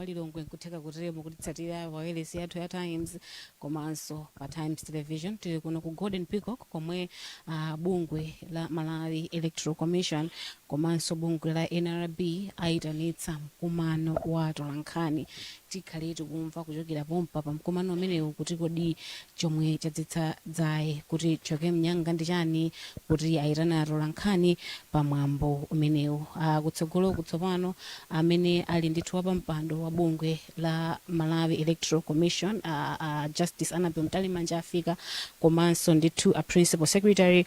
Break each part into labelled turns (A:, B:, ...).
A: wa Lilongwe, nkutheka kuti mukutitsatira pa wireless yathu ya Times komanso pa Times Television. Tili kuno ku Golden Peacock komwe bungwe la Malawi Electoral Commission komanso bungwe la NRB ayitanitsa mkumano wa atolankhani. Tikhale tikumva kuchokera pompa pa mkumano umenewu kuti kodi chomwe chadzetsa dzaye kuti choke mnyanga ndi chani kuti ayitane atolankhani pa mwambo umenewu. Kutsogolo kutsopano amene ali ndithu wapampando wa bungwe la Malawi Electoral Commission, Justice Annabel Mtalimanja, afika, komanso ndithu a Principal Secretary,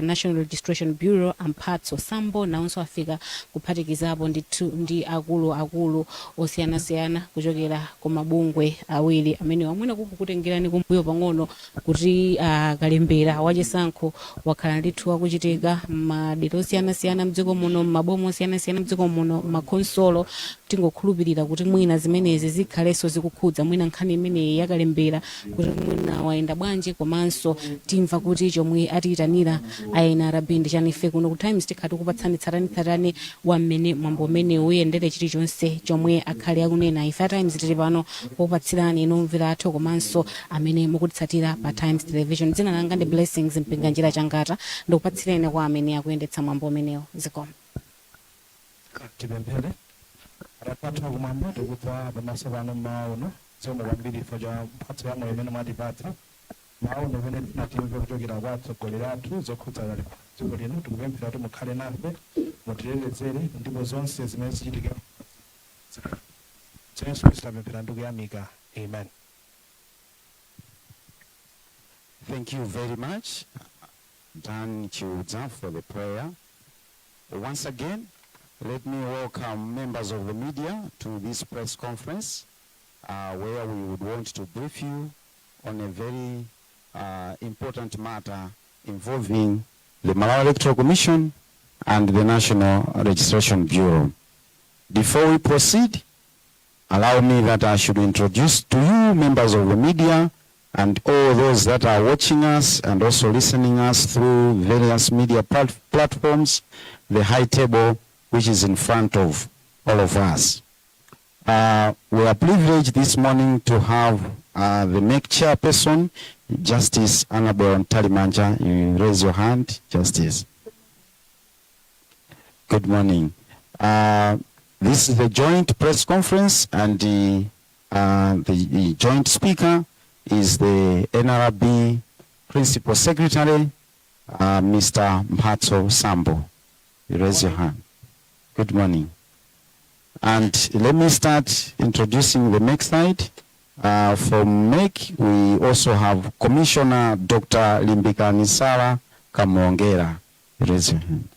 A: National Registration Bureau, a Mphatso Sambo, nawonso afika, kuphatikizapo ndithu ndi akulu akulu osiyanasiyana kuchokera ku mabungwe awiri amene wamwina kukutengerani kumbuyo pang'ono kuti kalembera wachisankho wakhala ndithu wakuchitika m'madera osiyanasiyana mdziko muno, m'maboma osiyanasiyana mdziko muno, m'makhonsolo. Tingokhulupirira kuti mwina zimenezi zikhalenso zikukhudza mwina nkhani imeneyi yakalembera kuti mwina wayenda bwanji, komanso timva kuti chomwe atiyitanira a NRB ndi chani. Ife kuno ku Times tikhala tikupatsani tsatanetsatane wa mmene mwambo umene uyendere, chilichonse chomwe akhale akunena. Ife a Times tili pano popatsirani inu omvera athu komanso amene mukutitsatira pa Times Television. Dzina langa ndi Blessings Mpinganjira Changata. Ndikupatsireni kwa amene akuyendetsa mwambo umenewu. Zikomo.
B: Tipemphere. Atate athu akumwamba, tikudza pamaso panu mmawa uno. Zikomo kwambiri chifukwa cha mphatso ya moyo imene mwatipatsa. Mmawa uno pamene timve kuchokera kwa atsogoleri athu zokhudza dziko lino, tikupemphera kuti mukhale nafe, mutitetezere, ndipo zonse zimene zichitika Yesu Khristu tapemphera ndi kuyamika, amen.
C: Thank you very much, Dan Chiudza, for the prayer. Once again, let me welcome members of the media to this press conference, where we would want to brief you on a very important matter involving the Malawi Electoral Commission and the National Registration Bureau. Before we proceed, allow me that I should introduce to you members of the media and all those that are watching us and also listening us through various media platforms, the high table which is in front of all of us. We are privileged this morning to have the MEC chairperson, Justice Annabel Mtalimanja. You raise your hand, Justice. Good morning. This is the joint press conference, and the joint speaker is the NRB Principal Secretary, Mr. Mphatso Sambo. You raise your hand. Good morning. And let me start introducing the MEC side. From MEC, we also have Commissioner Dr. Limbikani Sala Kamwongera. You raise your hand.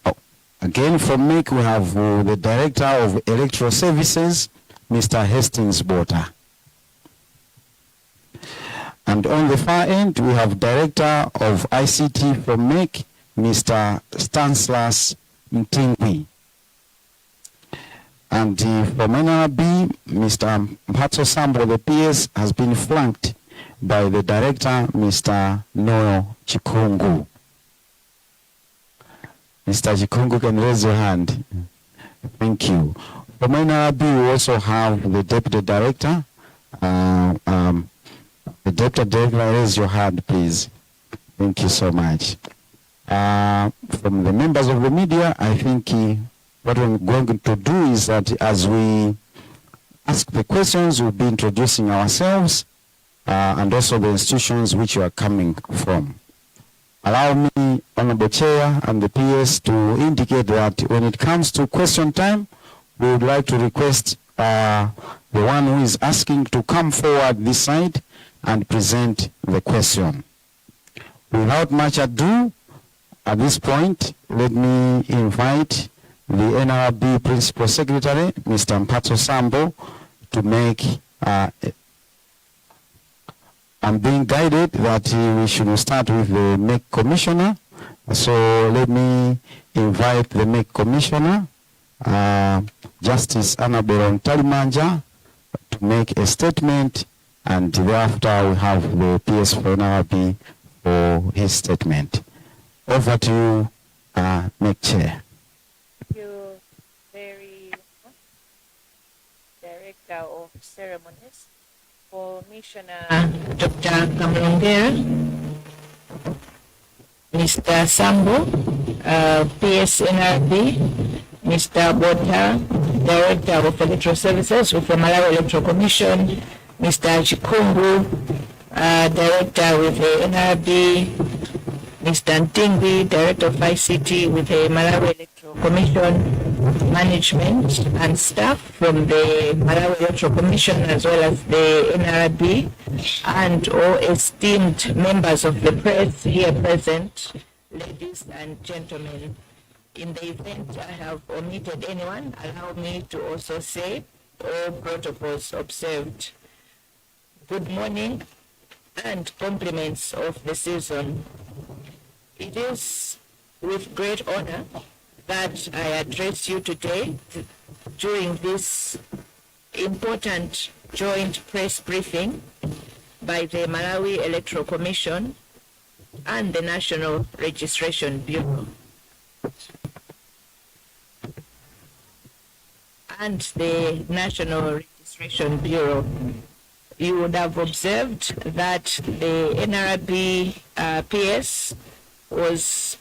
C: Oh, again from MEC, we have the Director of Electoral Services, Mr. Hastings Bota. And on the far end, we have Director of ICT from MEC, Mr. Stanislas Mtingwi. And from NRB, Mr. Mphatso Sambo, the PS, has been flanked by the Director, Mr. Noel Chikungu. Mr. Chikungu, can raise your hand. Thank you. From NRB, we also have the Deputy Director. The Deputy Director, raise your hand, please. Thank you so much. From the members of the media, I think what we're going to do is that as we ask the questions, we'll be introducing ourselves and also the institutions which you are coming from. Allow me, Honorable Chair and the PS, to indicate that when it comes to question time, we would like to request the one who is asking to come forward this side and present the question. Without much ado, at this point, let me invite the NRB Principal Secretary, Mr. Mphatso Sambo, to make, I'm being guided that we should start with the MEC Commissioner. So let me invite the MEC Commissioner, Justice Annabel Mtalimanja, to make a statement, and thereafter we have the PS for NRB for his statement. Over to you, MEC Chair.
D: Thank you very much. Ceremonies, Commissioner Dr. Kamlongera, Mr. Sambo, PSNRB, Mr. Bota, Director of Electoral Services with the Malawi Electoral Commission, Mr. Chikungu, Director with the NRB, Mr. Ntingwi, Director of ICT with the Malawi Electoral Commission, management and staff from the Malawi Electoral Commission as well as the NRB, and all esteemed members of the press here present, ladies and gentlemen. In the event I have omitted anyone, allow me to also say all protocols observed. Good morning and compliments of the season. It is with great honor that I address you today during this important joint press briefing by the Malawi Electoral Commission and the National Registration Bureau. And the National Registration Bureau. You would have observed that the NRB PS was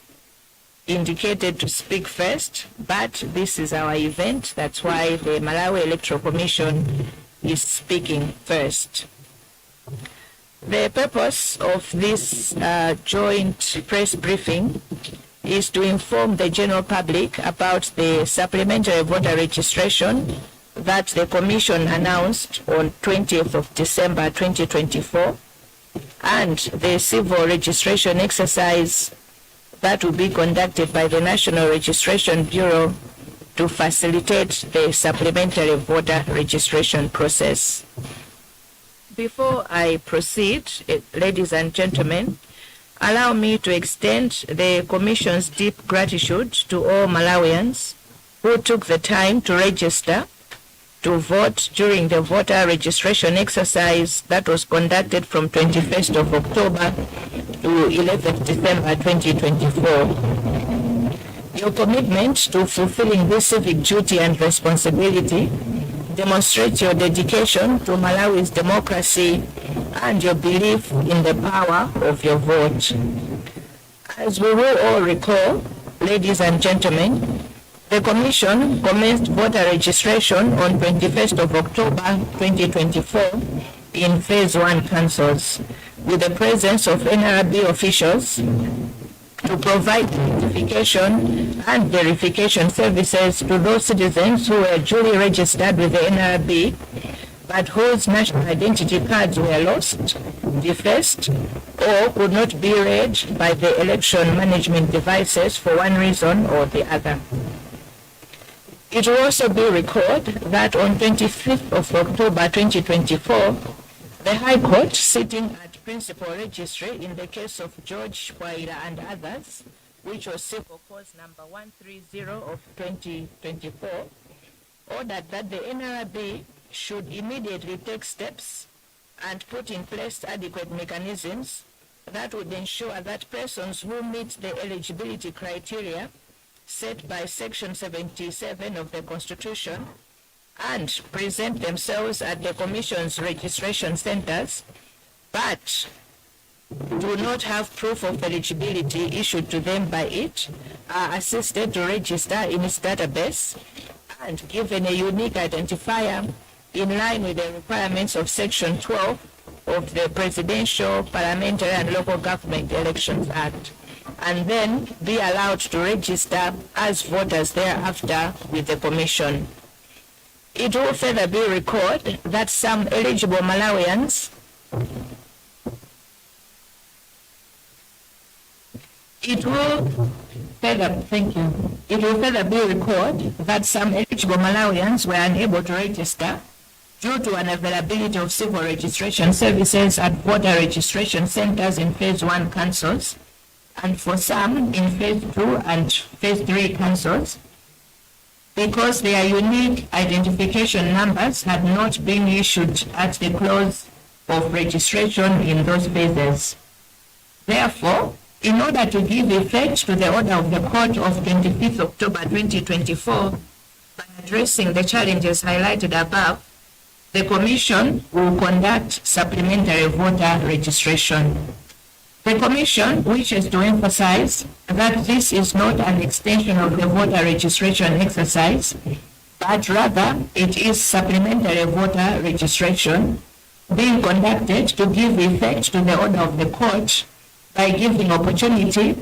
D: indicated to speak first, but this is our event. That's why the Malawi Electoral Commission is speaking first. The purpose of this joint press briefing is to inform the general public about the supplementary voter registration that the Commission announced on 20th of December 2024 and the civil registration exercise that will be conducted by the National Registration Bureau to facilitate the supplementary voter registration process. Before I proceed, ladies and gentlemen, allow me to extend the Commission's deep gratitude to all Malawians who took the time to register to vote during the voter registration exercise that was conducted from 21st of October to 11th December 2024. Your commitment to fulfilling this civic duty and responsibility demonstrates your dedication to Malawi's democracy and your belief in the power of your vote. As we will all recall, ladies and gentlemen, the Commission commenced voter registration on 21st of October 2024 in Phase 1 councils with the presence of NRB officials to provide identification and verification services to those citizens who were duly registered with the NRB but whose national identity cards were lost, defaced, or could not be read by the election management devices for one reason or the other. It will also be recalled that on 25th of October 2024, the High Court, sitting at Principal Registry in the case of George Bwaila and others, which was civil cause number 130 of 2024, ordered that the NRB should immediately take steps and put in place adequate mechanisms that would ensure that persons who meet the eligibility criteria set by Section 77 of the Constitution and present themselves at the Commission's registration centers, but do not have proof of eligibility issued to them by it, are assisted to register in its database and given a unique identifier in line with the requirements of Section 12 of the Presidential, Parliamentary and Local Government Elections Act, and then be allowed to register as voters thereafter with the Commission. It will further be recalled that some eligible Malawians It will further, thank you. It will further be recalled that some eligible Malawians were unable to register due to unavailability of civil registration services at voter registration centers in Phase 1 councils, and for some in Phase 2 and Phase 3 councils, because their unique identification numbers had not been issued at the close of registration in those phases. Therefore, in order to give effect to the order of the Court of 25th October 2024, by addressing the challenges highlighted above, the Commission will conduct supplementary voter registration. The Commission wishes to emphasize that this is not an extension of the voter registration exercise, but rather it is supplementary voter registration being conducted to give effect to the order of the court by giving opportunity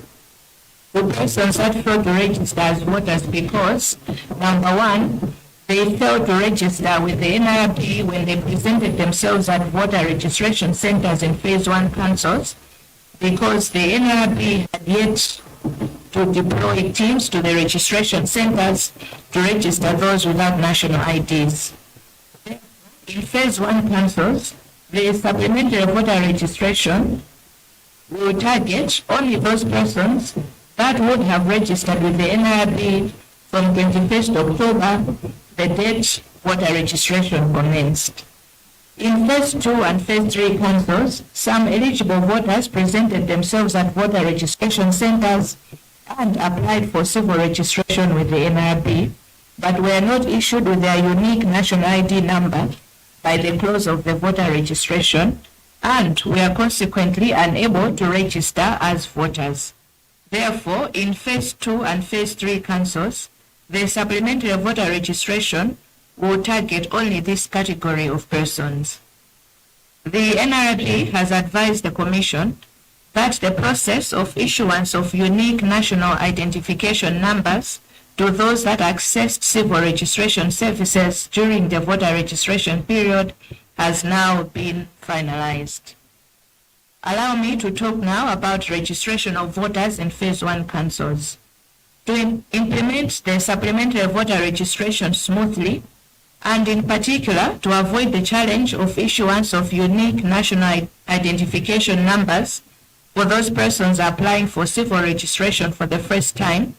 D: to persons that failed to register as voters because, number one, they failed to register with the NRB when they presented themselves at voter registration centers in phase one councils, because the NRB had yet to deploy teams to the registration centers to register those without national IDs. In phase one councils, the supplementary voter registration will target only those persons that would have registered with the NRB from 21st October, the date voter registration commenced. In phase two and phase three councils, some eligible voters presented themselves at voter registration centers and applied for civil registration with the NRB, but were not issued with their unique national ID number by the close of the voter registration and were consequently unable to register as voters. Therefore, in phase two and phase three councils, the supplementary voter registration will target only this category of persons. The NRB has advised the Commission that the process of issuance of unique national identification numbers to those that accessed civil registration services during the voter registration period has now been finalized. Allow me to talk now about registration of voters in phase one councils. To implement the supplementary voter registration smoothly, and in particular to avoid the challenge of issuance of unique national identification numbers for those persons applying for civil registration for the first time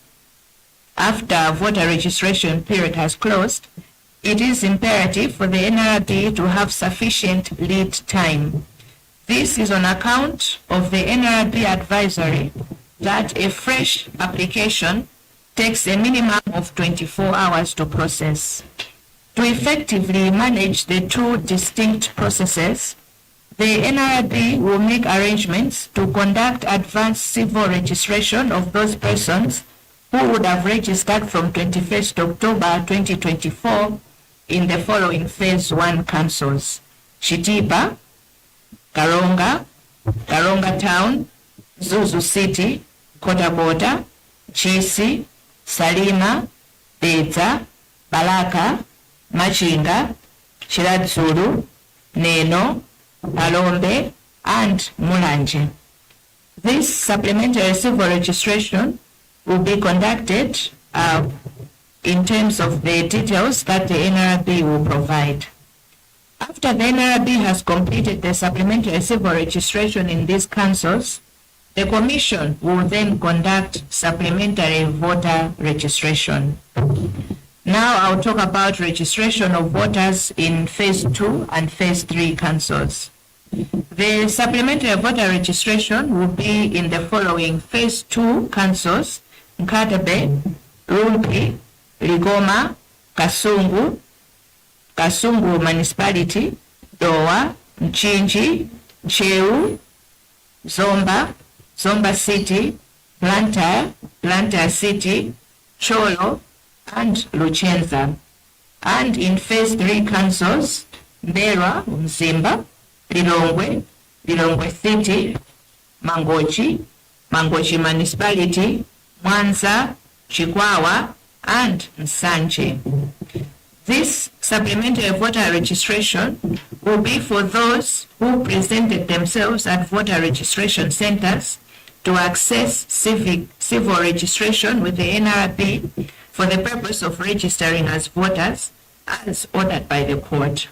D: after voter registration period has closed, it is imperative for the NRB to have sufficient lead time. This is on account of the NRB advisory that a fresh application takes a minimum of 24 hours to process. To effectively manage the two distinct processes, the NRB will make arrangements to conduct advanced civil registration of those persons who would have registered from 21st October 2024 in the following phase one councils: Chitipa, Karonga, Karonga Town, Mzuzu City, Nkhotakota, Ntchisi, Salima, Dedza, Balaka, Machinga, Chiradzulu, Neno, Phalombe, and Mulanje. This supplementary civil registration will be conducted in terms of the details that the NRB will provide. After the NRB has completed the supplementary civil registration in these councils, the Commission will then conduct supplementary voter registration. Now I'll talk about registration of voters in phase 2 and phase 3 councils. The supplementary voter registration will be in the following phase 2 councils: Nkhata Bay, Rumphi, Likoma, Kasungu, Kasungu Municipality, Dowa, Mchinji, Ntcheu, Zomba, Zomba City, Blantyre, Blantyre City, Thyolo, and Luchenza. And in phase 3 councils, M'mbelwa, Mzimba, Lilongwe, Lilongwe City, Mangochi, Mangochi Municipality, Mwanza, Chikwawa, and Nsanje. This supplementary voter registration will be for those who presented themselves at voter registration centers to access civil registration with the NRB for the purpose of registering as voters as ordered by the court.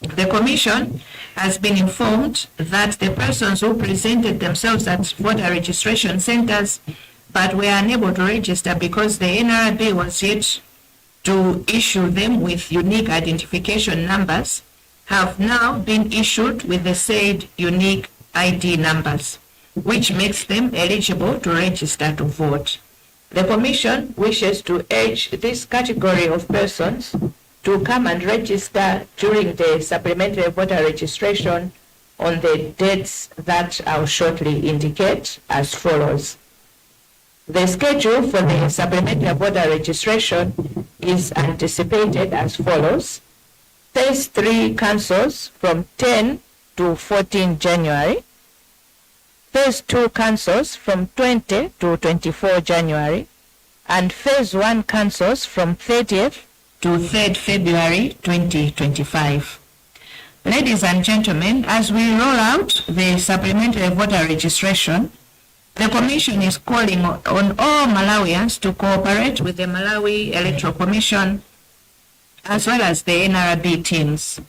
D: The Commission has been informed that the persons who presented themselves at voter registration centers but were unable to register because the NRB was yet to issue them with unique identification numbers have now been issued with the said unique ID numbers, which makes them eligible to register to vote. The Commission wishes to urge this category of persons to come and register during the supplementary voter registration on the dates that I'll shortly indicate as follows. The schedule for the supplementary voter registration is anticipated as follows. Phase 3 councils from 10 to 14 January. Phase 2 councils from 20 to 24 January. And Phase 1 councils from 30th to 3rd February 2025. Ladies and gentlemen, as we roll out the supplementary voter registration, the Commission is calling on all Malawians to cooperate with the Malawi Electoral Commission as well as the NRB teams.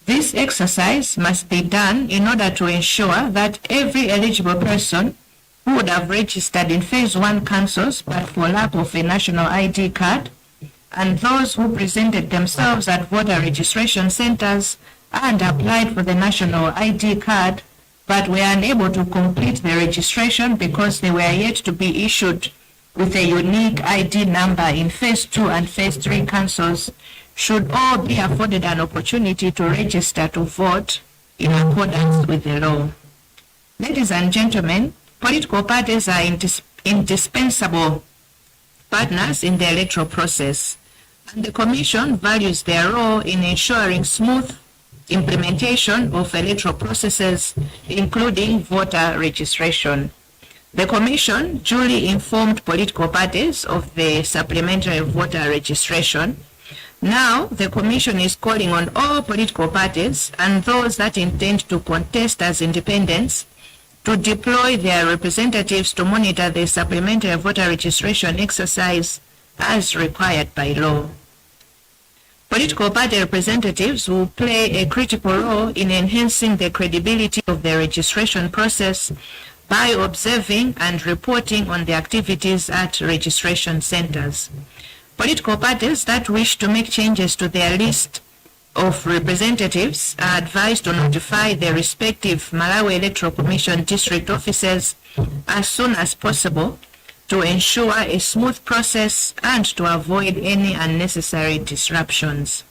D: This exercise must be done in order to ensure that every eligible person who would have registered in Phase 1 councils but for lack of a national ID card, and those who presented themselves at voter registration centers and applied for the national ID card but were unable to complete the registration because they were yet to be issued with a unique ID number in Phase 2 and Phase 3 councils, should all be afforded an opportunity to register to vote in accordance with the law. Ladies and gentlemen, political parties are indispensable partners in the electoral process, and the Commission values their role in ensuring smooth implementation of electoral processes, including voter registration. The Commission duly informed political parties of the supplementary voter registration. Now, the Commission is calling on all political parties and those that intend to contest as independents to deploy their representatives to monitor the supplementary voter registration exercise as required by law. Political party representatives will play a critical role in enhancing the credibility of the registration process by observing and reporting on the activities at registration centers. Political parties that wish to make changes to their list of representatives are advised to notify their respective Malawi Electoral Commission district offices as soon as possible to ensure a smooth process and to avoid any unnecessary disruptions.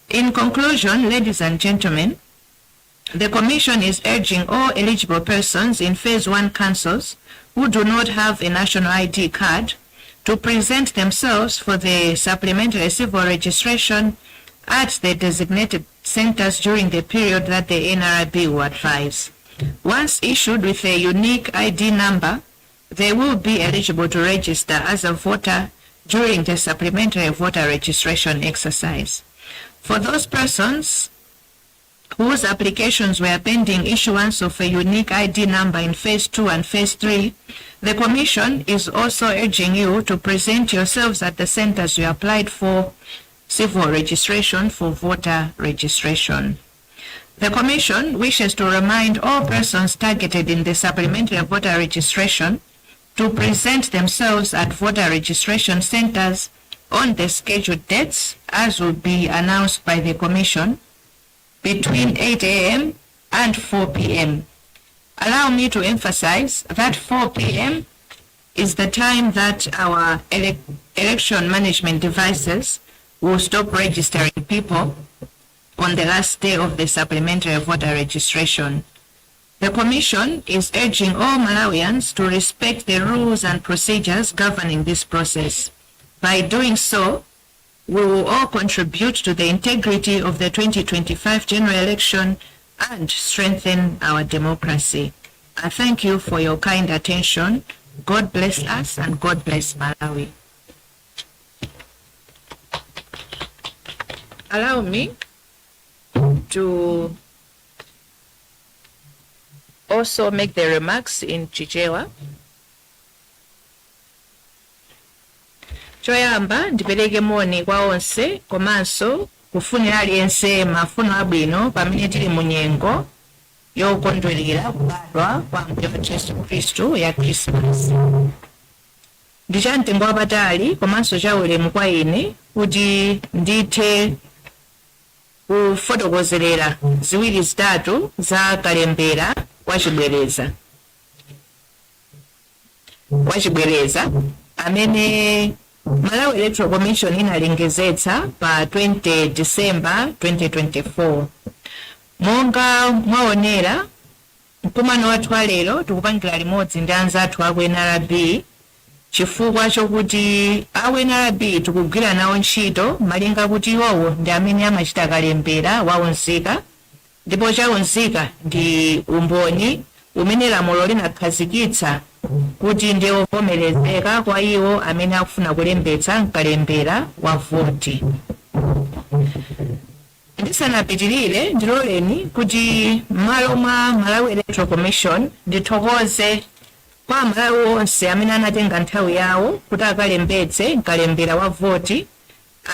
D: In conclusion, ladies and gentlemen, the Commission is urging all eligible persons in Phase 1 councils who do not have a national ID card to present themselves for the supplementary civil registration at the designated centers during the period that the NRB will advise. Once issued with a unique ID number, they will be eligible to register as a voter during the supplementary voter registration exercise. For those persons whose applications were pending issuance of a unique ID number in Phase 2 and Phase 3, the Commission is also urging you to present yourselves at the centers you applied for civil registration for voter registration. The Commission wishes to remind all persons targeted in the supplementary voter registration to present themselves at voter registration centers on the scheduled dates as will be announced by the Commission between 8 a.m. and 4 p.m. Allow me to emphasize that 4 p.m. is the time that our election management devices will stop registering people on the last day of the supplementary voter registration. The Commission is urging all Malawians to respect the rules and procedures governing this process. By doing so, we will all contribute to the integrity of the 2025 general election and strengthen our democracy. I thank you for your kind attention. God bless us and God bless Malawi. Allow me to also make the remarks in Chichewa. Choyamba, ndipereke moni kwa onse komanso kufunira aliyense mafuno abwino pamene tili mu nyengo yokondwerera kubadwa kwa Ambuye wathu Yesu Khristu ya Krismasi. Ndi cha mtengo wapatali komanso cha ulemu kwa ine kuti ndithe kufotokozerera ziwiri zitatu za kalembera wachibwereza amene Malawi Electoral Commission inalengezetsa pa 20 December 2024. Monga mwaonera, mkumano wathu wa lero tikupangira limodzi ndi anzathu aku NRB, chifukwa chokuti aku NRB tikugwira nawo ntchito malinga kuti iwowo ndi amene amachita kalembera waunzika, ndipo chaunzika ndi umboni umene lamulo linakhazikitsa kuti ndi ovomerezeka kwa iwo amene akufuna kulembetsa mkalembera wa voti. Ndisanapitirire, ndiloleni kuti m'malo mwa Malawi Electoral Commission ndithokoze kwa Amalawi onse amene anatenga nthawi yawo kuti akalembetse mkalembera wa voti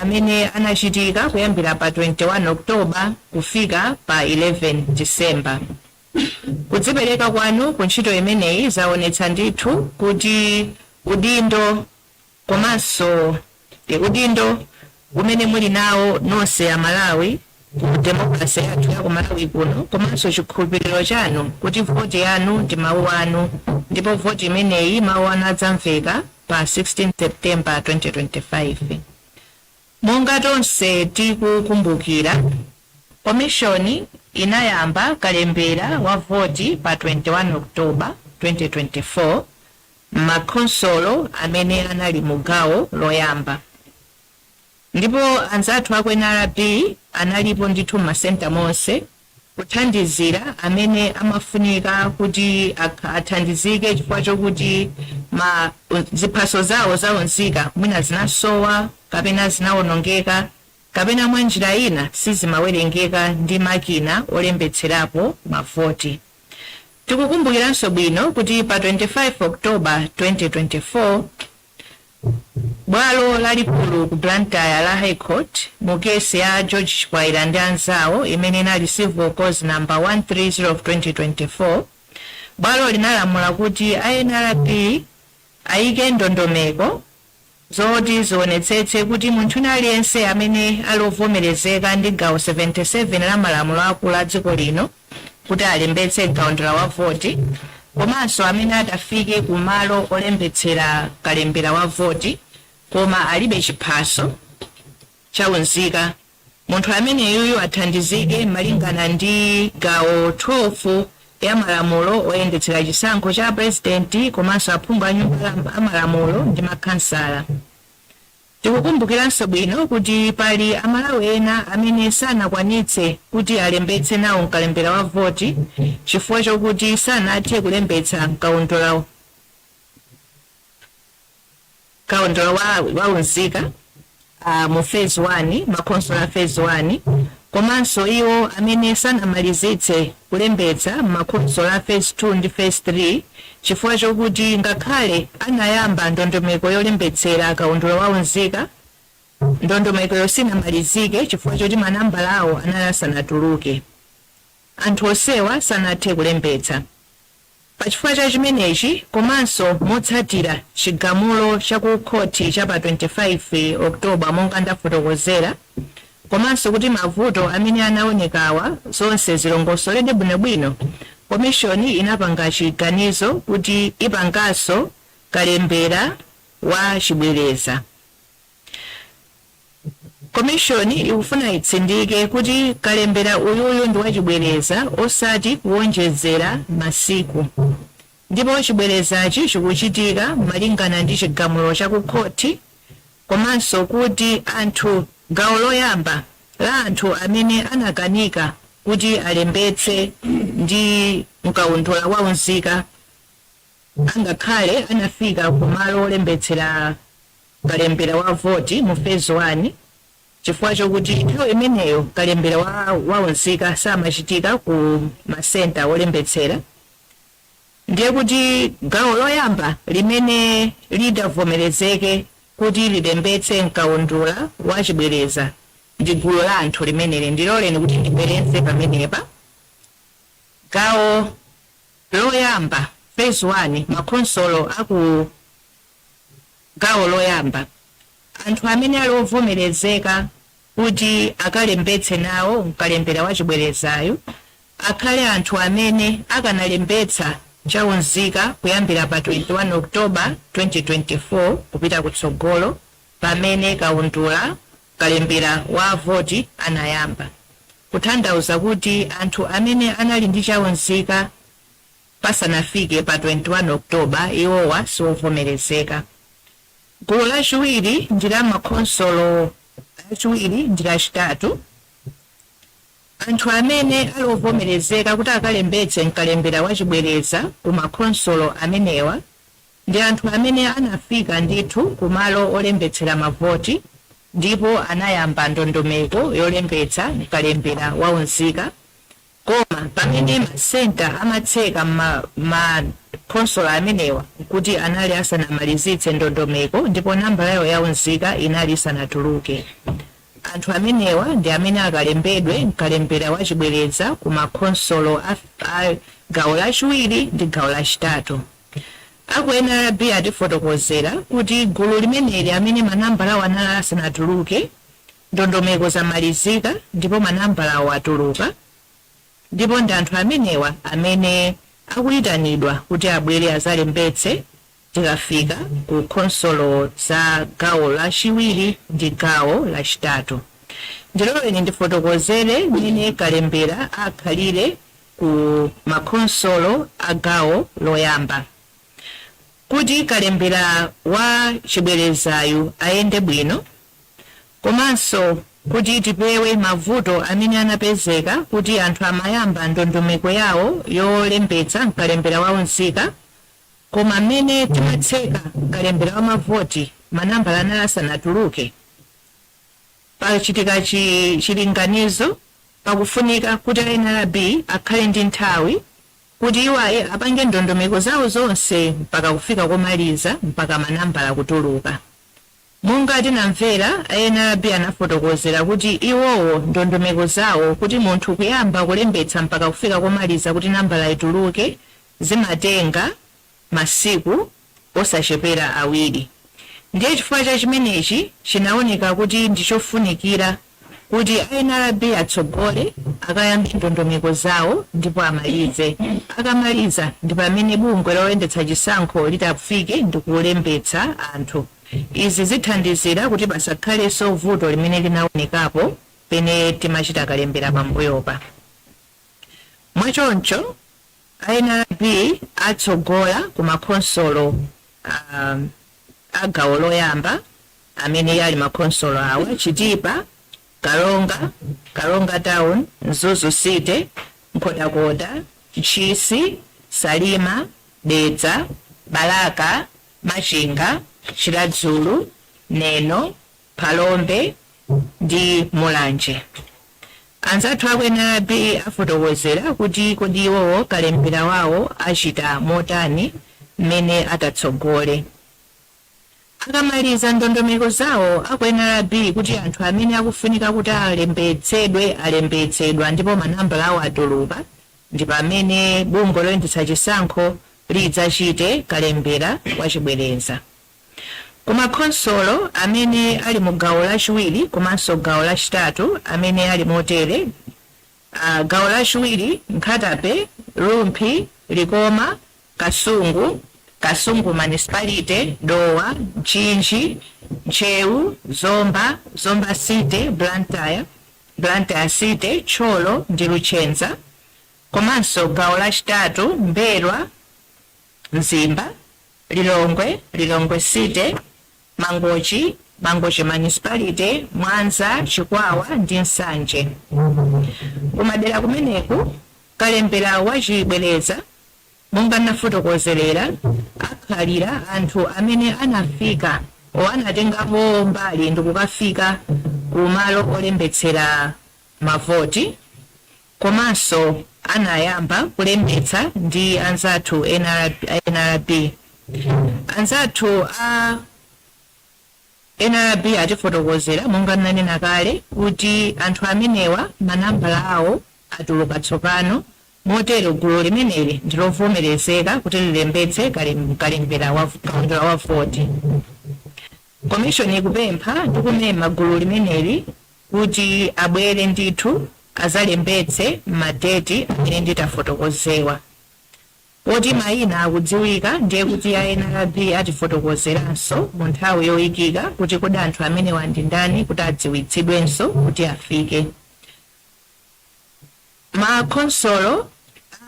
D: amene anachitika kuyambira pa 21 October kufika pa 11 December. Kudzipereka kwanu ku ntchito imeneyi zaonetsa ndithu kuti udindo komanso udindo umene muli nawo nonse Amalawi ku demokrasi yathu ya ku Malawi kuno, komanso chikhulupiriro chanu kuti voti yanu ndi mawu anu, ndipo voti imeneyi mawu anu adzamveka pa 16 September 2025. Monga tonse tikukumbukira, komishoni inayamba kalembera wa voti pa 21 October 2024 m'makhonsolo amene anali mu gawo loyamba, ndipo anzathu aku NRB analipo ndithu m'masenta monse kuthandizira amene amafunika kuti athandizike chifukwa chokuti ma ziphaso zawo zaunzika mwina zinasowa kapena zinawonongeka kapena mwa njira ina sizimawerengeka ndi makina olembetserapo mavoti. Tikukumbukiranso bwino kuti pa 25 October 2024, bwalo lalikulu ku Blantyre la High Court, mu kesi ya George Chikwaira ndi anzawo imene inali Civil Cause Number 130 of 2024, bwalo linalamula kuti a NRB ayike ndondomeko zoti zionetsetse kuti munthu aliyense amene ali ovomerezeka ndi gawo 77 la malamulo akulu a dziko lino kuti alembetse mkaundula wa voti, komanso amene adafike ku malo olembetsera kalembera wa voti koma alibe chiphaso chaunzika, munthu ameneyuyu athandizike malingana ndi gawo 12 ya malamulo oyendetsera chisankho cha purezidenti komanso aphungu a nyumba amalamulo ndi makhansala. Tikukumbukiranso bwino kuti pali Amalawi ena amene sanakwanitse kuti alembetse nawo mkalembera wa voti chifukwa chokuti sanathe kulembetsa mkaundula wa unzika mu phase 1, makhonsolo phase 1, komanso iwo amene sanamalizitse kulembetsa makhonsolo a phase 2 ndi phase 3 chifukwa chokuti ngakhale anayamba ndondomeko yolembetsera kaundula wa unzika, ndondomeko yosinamalizike chifukwa choti manambala awo anali asanatuluke. Anthu onsewa sanathe kulembetsa. Pachifukwa cha chimenechi, komanso motsatira chigamulo cha ku khoti cha pa 25 October monga ndafotokozera, komanso kuti mavuto amene anaonekawa zonse zilongosoledwe bwinobwino, komishoni inapanga chiganizo kuti ipanganso kalembera wa chibwereza. Komishoni ikufuna itsindike kuti kalembera uyuyu ndi wachibwereza, osati kuwonjezera masiku, ndipo chibwerezachi chikuchitika malingana ndi chigamulo cha ku khoti, komanso kuti anthu gawo loyamba la anthu amene anakanika kuti alembetse ndi mkaundula wa unzika angakhale anafika kumalo olembetsera kalembera wa voti mu phase 1, chifukwa chokuti nthawi imeneyo kalembera wa unzika samachitika ku masenta olembetsera, ndiye kuti gawo loyamba limene lidavomerezeke kuti lilembetse mkaundula wa chibwereza ndi gulu la anthu limeneli. Ndiloleni kuti ndibwereze pamenepa. Gawo loyamba, phase 1, makhonsolo aku gawo loyamba, anthu amene ali ovomerezeka kuti akalembetse nawo mkalembera wa chibwerezayo akhale anthu amene akanalembetsa chaunzika kuyambira pa 21 October 2024 kupita kutsogolo. Pamene kaundula kalembera wa voti anayamba, kutanthauza kuti anthu amene anali ndi chaunzika pasanafike pa 21 October, iwowa siwovomerezeka. Gulu lachiwiri ndi la makhonsolo achiwiri ndi lachitatu. Anthu amene ali ovomerezeka kuti akalembetse mkalembera wachibwereza ku makhonsolo amenewa ndi anthu amene anafika ndithu kumalo olembetsera mavoti ndipo anayamba ndondomeko yolembetsa mkalembera waunzika, koma pamene masenta amatseka makhonsolo amenewa kuti anali asanamalizitse ndondomeko ndipo nambala yawo yaunzika inali isanatuluke. Anthu amenewa ndi amene akalembedwe mkalembera wachibwereza ku makhonsolo a gawo lachiwiri ndi gawo lachitatu. Aku NRB atifotokozera kuti gulu limeneli, amene manambalawo anali asanatuluke, ndondomeko zamalizika ndipo manambalawo atuluka, ndipo ndi anthu amenewa amene akuyitanidwa kuti abwere azalembetse tikafika ku khonsolo za gawo lachiwiri ndi gawo lachitatu. Ndiloleni ndifotokozere mmene kalembera akhalire ku makhonsolo a gawo loyamba. Kuti kalembera wa chibwerezayu ayende bwino, komanso kuti tipewe mavuto amene anapezeka kuti anthu amayamba ndondomeko yawo yolembetsa mkalembera wa unzika, koma mmene timatseka kalembera wa mavoti manambala anali asanatuluke, pachitika chilinganizo, pakufunika kuti a NRB akhale ndi nthawi kuti iwaye apange ndondomeko zawo zonse mpaka kufika komaliza, mpaka manambala kutuluka. Monga tinamvera, a NRB anafotokozera kuti iwowo ndondomeko zawo, kuti munthu kuyamba kulembetsa mpaka kufika komaliza kuti nambala ituluke, zimatenga masiku osachepera 2. Ndiye chifukwa cha chimenechi chinaoneka kuti ndichofunikira kuti a NRB atsogole, akayambe ndondomeko zawo ndipo amalize. Akamaliza ndi pamene bungwe loyendetsa chisankho litafike ndi kulembetsa anthu. Izi zithandizira kuti pasakhalenso vuto limene linaonekapo pene timachita kalembera pambuyopa. Mwachoncho NRB atsogola ku makhonsolo a gawo loyamba, amene ali makhonsolo awa: Chitipa, Karonga, Karonga Town, Mzuzu City, Nkhotakota, Ntchisi, Salima, Dedza, Balaka, Machinga, Chiradzulu, Neno, Phalombe ndi Mulanje. Anzathu aku NRB afotokozera kuti kodi iwowo kalembera wawo achita motani mmene atatsogole. Akamaliza ndondomeko zawo aku NRB, kuti anthu amene akufunika kuti alembetsedwe alembetsedwa ndipo manambala awo atuluka, ndi pamene bungwe loyendetsa chisankho lidzachite kalembera wachibwereza. Koma khonsolo amene ali mu gawo lachiwiri komanso gawo lachitatu, amene ali motere: gawo lachiwiri, Nkhata Bay, Rumphi, Likoma, Kasungu, Kasungu Municipality, Dowa, Mchinji, Ntcheu, Zomba, Zomba City, Blantyre, Blantyre City, Thyolo ndi Luchenza. Komanso gawo lachitatu, M'mbelwa, Mzimba, Lilongwe, Lilongwe City, Mangochi, Mangochi Municipality, Mwanza, Chikwawa ndi Nsanje. Kumadera kumeneku kalembera wachibwereza, monga nafotokozerera, akhalira anthu amene anafika o anatengapo mbali ndikukafika kumalo olembetsera mavoti, komanso anayamba kulembetsa ndi anzathu NRB. NRB, anzathu a NRB atifotokozera, monga nanena kale, kuti anthu amenewa manambala awo atuluka tsopano, motero gulu limeneli ndilovomerezeka kuti lilembetse kalembera wa kaundula wa voti. Komishoni ikupempha ndi kumema gulu limeneli kuti abwere ndithu azalembetse madeti amene nditafotokozewa. Poti mayina akudziwika, ndiye kuti a NRB atifotokozeranso mu nthawi yoyikika kuti kodi anthu amenewa ndi ndani, kuti adziwitsidwenso kuti afike. Makhonsolo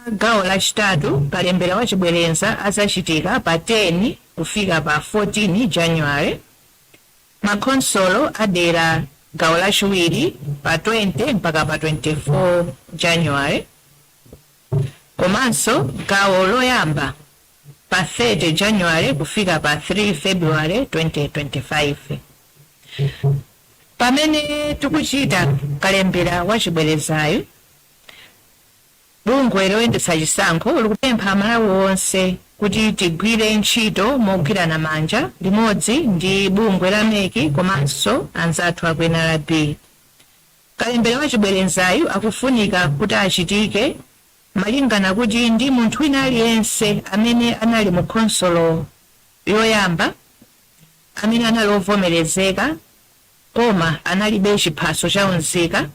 D: a gawo lachitatu, kalembera wachibwereza azachitika pa 10 kufika pa 14 January, makhonsolo adera gawo lachiwiri pa 20 mpaka pa 24 January, komanso gawo loyamba pa 30 January kufika pa 3 February 2025. Pamene tikuchita kalembera wachibwerezayo, bungwe loyendetsa chisankho likupempha Amalawi onse kuti tigwire ntchito mogwirana manja limodzi ndi bungwe la MEC komanso anzathu aku NRB. Kalembera wachibwerezayo akufunika kuti achitike malingana kuti ndi munthu wina aliyense amene anali mu khonsolo yoyamba, amene anali ovomerezeka koma analibe chiphaso cha unzika,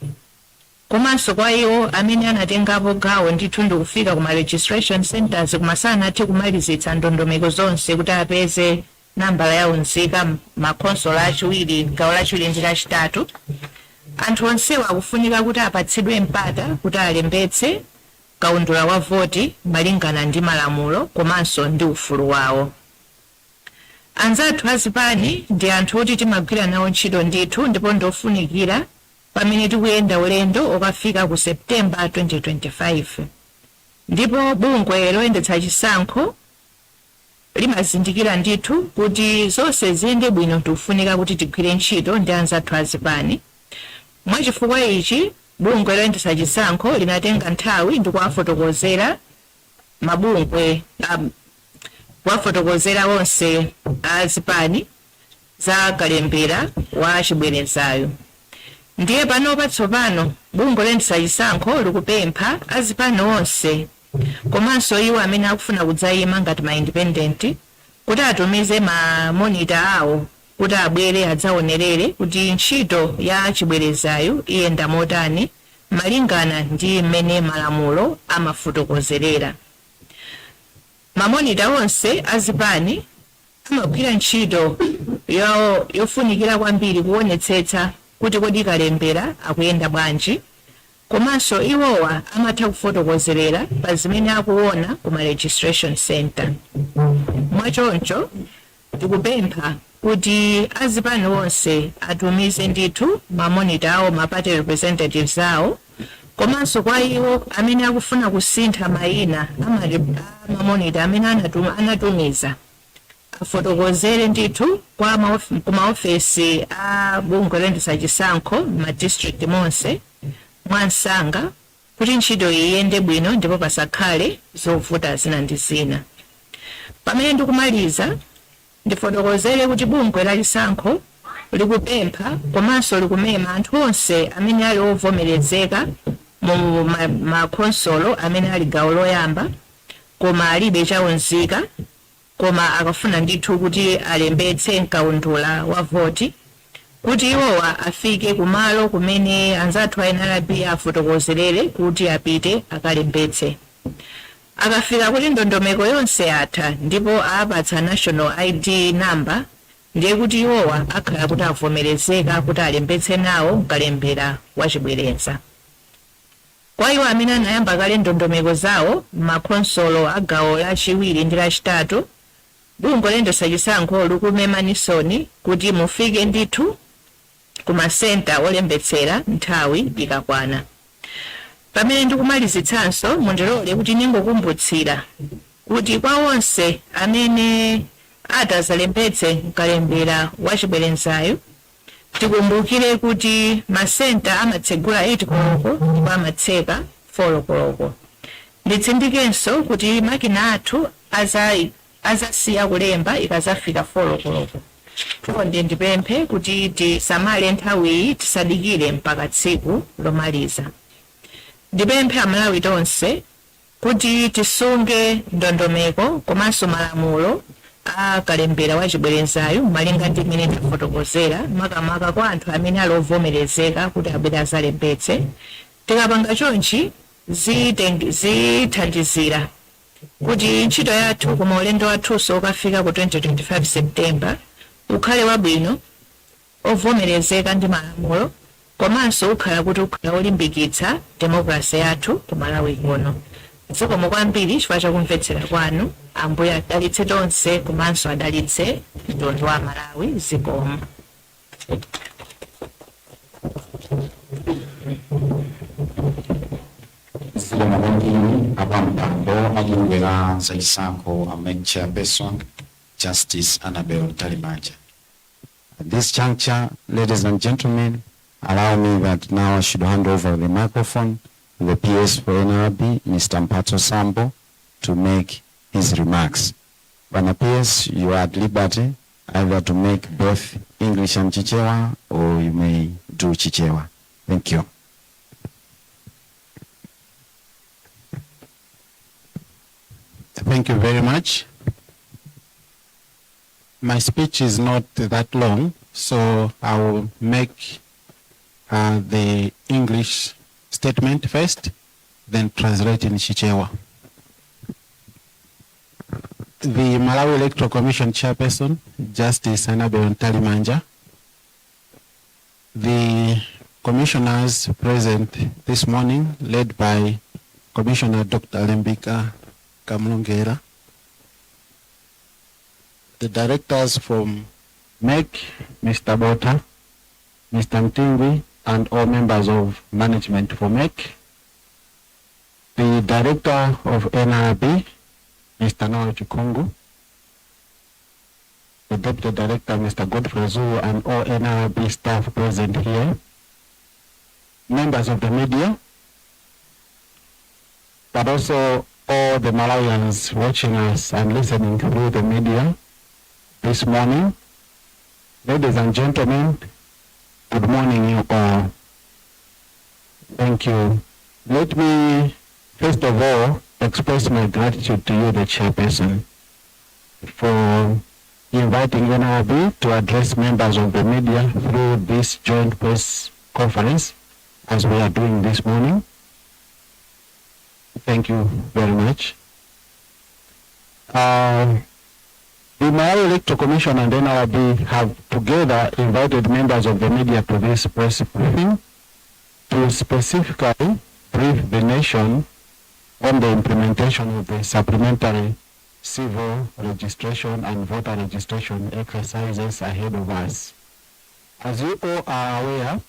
D: komanso kwa iwo amene anatengapo gawo ndithu ndikufika kuma registration centers koma sanathe kumalizitsa ndondomeko zonse kuti apeze nambala ya unzika makhonsolo achiwiri, gawo lachiwiri ndi lachitatu. Anthu onsewa akufunika kuti apatsidwe mpata kuti alembetse kaundula wa voti malingana ndi malamulo komanso ndi ufulu wawo. Anzathu azipani ndi anthu oti timagwira nawo ntchito ndithu, ndipo ndofunikira pamene tikuyenda ulendo okafika ku Septemba 2025. Ndipo bungwe loyendetsa chisankho limazindikira ndithu kuti zonse ziyende bwino, tikufunika kuti tigwire ntchito ndi anzathu azipani. Mwachifukwa ichi, bungwe loyendetsa chisankho linatenga nthawi ndi kuwafotokozera mabungwe, kuwafotokozera onse azipani za kalembera wa chibwerezayo. Ndiye panopa tsopano bungwe loyendetsa chisankho likupempha azipani onse komanso iwo amene akufuna kudzayima ngati ma independent kuti atumize ma monitor awo kuti abwere adzaonerere kuti ntchito ya chibwerezayo iyenda motani malingana ndi mmene malamulo amafotokozerera. Ma monitor onse azipani amagwira ntchito yofunikira kwambiri kuonetsetsa kuti kodi kalembera akuyenda bwanji, komanso iwowa amatha kufotokozerera pa zimene akuona kuma registration center. Mwachoncho tikupempha kuti azipani onse atumize ndithu ma monitor awo, ma party representatives awo, komanso kwa iwo amene akufuna kusintha mayina ama monitor amene anatumiza, afotokozere ndithu ku maofesi a bungwe loyendetsa chisankho ma district monse mwansanga kuti ntchito iyende bwino ndipo pasakhale zovuta zina ndi zina. Pamene ndikumaliza, ndifotokozere kuti bungwe la chisankho likupempha komanso likumema anthu onse amene ali ovomerezeka mu makhonsolo amene ali gawo loyamba koma alibe chaunzika, koma akafuna ndithu kuti alembetse mkaundula wa voti, kuti iwowa afike kumalo kumene anzathu a NRB afotokozerere kuti apite akalembetse. Akafika kuti ndondomeko yonse yatha ndipo apatsa national ID number, ndiye kuti iwowa akhala kuti avomerezeka kuti alembetse nawo mkalembera wachibwereza. Kwa iwo amene anayamba kale ndondomeko zawo m'makhonsolo a gawo lachiwiri ndi lachitatu, bungwe loyendetsa chisankho likumemanisoni kuti mufike ndithu ku masenta olembetsera nthawi ikakwana. Pamene ndikumalizitsanso, mundilole kuti ningokumbutsira kuti kwa onse amene atazalembetse mkalembera wachibwerezayo, tikumbukire kuti masenta amatsegula 8 koloko ndipo amatseka 4 koloko. Nditsindikenso kuti makina athu azasiya kulemba ikazafika 4 koloko. Chonde ndipemphe kuti tisamale nthawiyi, tisadikire mpaka tsiku lomaliza. Ndipemphe Amalawi tonse kuti tisunge ndondomeko komanso malamulo a kalembera wa chibwerezayo malinga ndi mmene tafotokozera, makamaka kwa anthu amene ali ovomerezeka kuti abwere azalembetse. Tikapanga chonchi, zithandizira. Kuti ntchito yathu koma ulendo wathunso ukafika ku 2025 September ukhale wabwino, ovomerezeka ndi malamulo, komanso ukhala kuti ukhala olimbikitsa demokrasi yathu ku Malawi kuno. Zikomo kwambiri chifukwa chakumvetsera kwanu. Ambuye adalitse tonse komanso adalitse mtundu wa Malawi. Zikomo.
C: Zikomo kwambiri apampando a bungwe la zachisankho, a MEC Chairperson Justice Annabel Mtalimanja. At this juncture, ladies and gentlemen, allow me that now I should hand over the microphone to the PS for NRB, Mr. Mphatso Sambo, to make his remarks. Bwana PS, you are at liberty either to make both English and Chichewa, or you may do Chichewa. Thank you.
E: Thank you very much. My speech is not that long, so I will make the English statement first, then translate in Chichewa. The Malawi Electoral Commission Chairperson, Justice Annabel Mtalimanja, the commissioners present this morning, led by Commissioner Dr. Lembika Kamlongera, the directors from MEC, Mr. Bota, Mr. Mtingwi, and all members of management for MEC, the director of NRB, Mr. Noel Chikungu, the deputy director, Mr. Godfrey Zulu, and all NRB staff present here, members of the media, but also all the Malawians watching us and listening through the media this morning. Ladies and gentlemen, good morning you all. Thank you. Let me, first of all, express my gratitude to you, the chairperson, for inviting NRB to address members of the media through this joint press conference as we are doing this morning. Thank you very much. The Malawi Electoral Commission and NRB have together invited members of the media to this press briefing to specifically brief the nation on the implementation of the supplementary civil registration and voter registration exercises ahead of us. As you all are aware,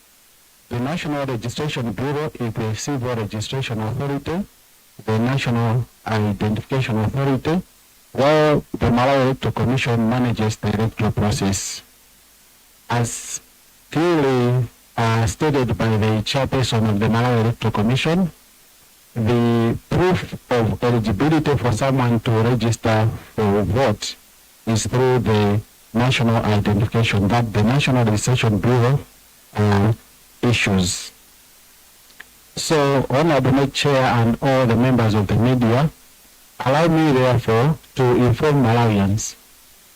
E: the National Registration Bureau is the civil registration authority, the National Identification Authority, while the Malawi Electoral Commission manages the electoral process. As clearly stated by the chairperson of the Malawi Electoral Commission, the proof of eligibility for someone to register for vote is through the national identification that the National Registration Bureau issues. So, Honorable Chair and all the members of the media, allow me therefore to inform Malawians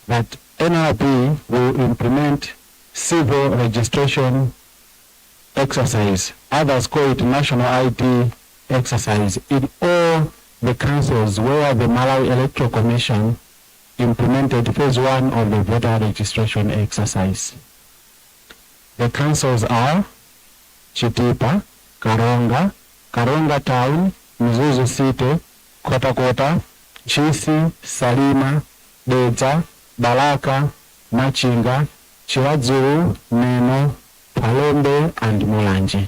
E: that NRB will implement civil registration exercise, others call it national ID exercise, in all the councils where the Malawi Electoral Commission implemented phase one of the voter registration exercise. The councils are Chitipa, Karonga, Karonga Town, Mzuzu City, Nkhotakota, Ntchisi, Salima, Dedza, Balaka, Machinga, Chiradzulu, Neno, Phalombe, and Mulanje.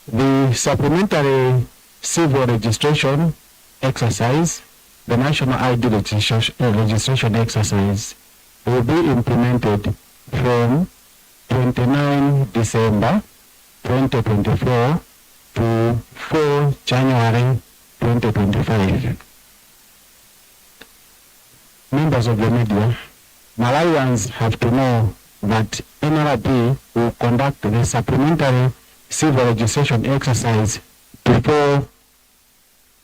E: The supplementary civil registration exercise, the national ID registration exercise, will be implemented from 29 December 2024 to 4 January 2025. Members of the media, Malawians have to know that NRB will conduct the supplementary civil registration exercise before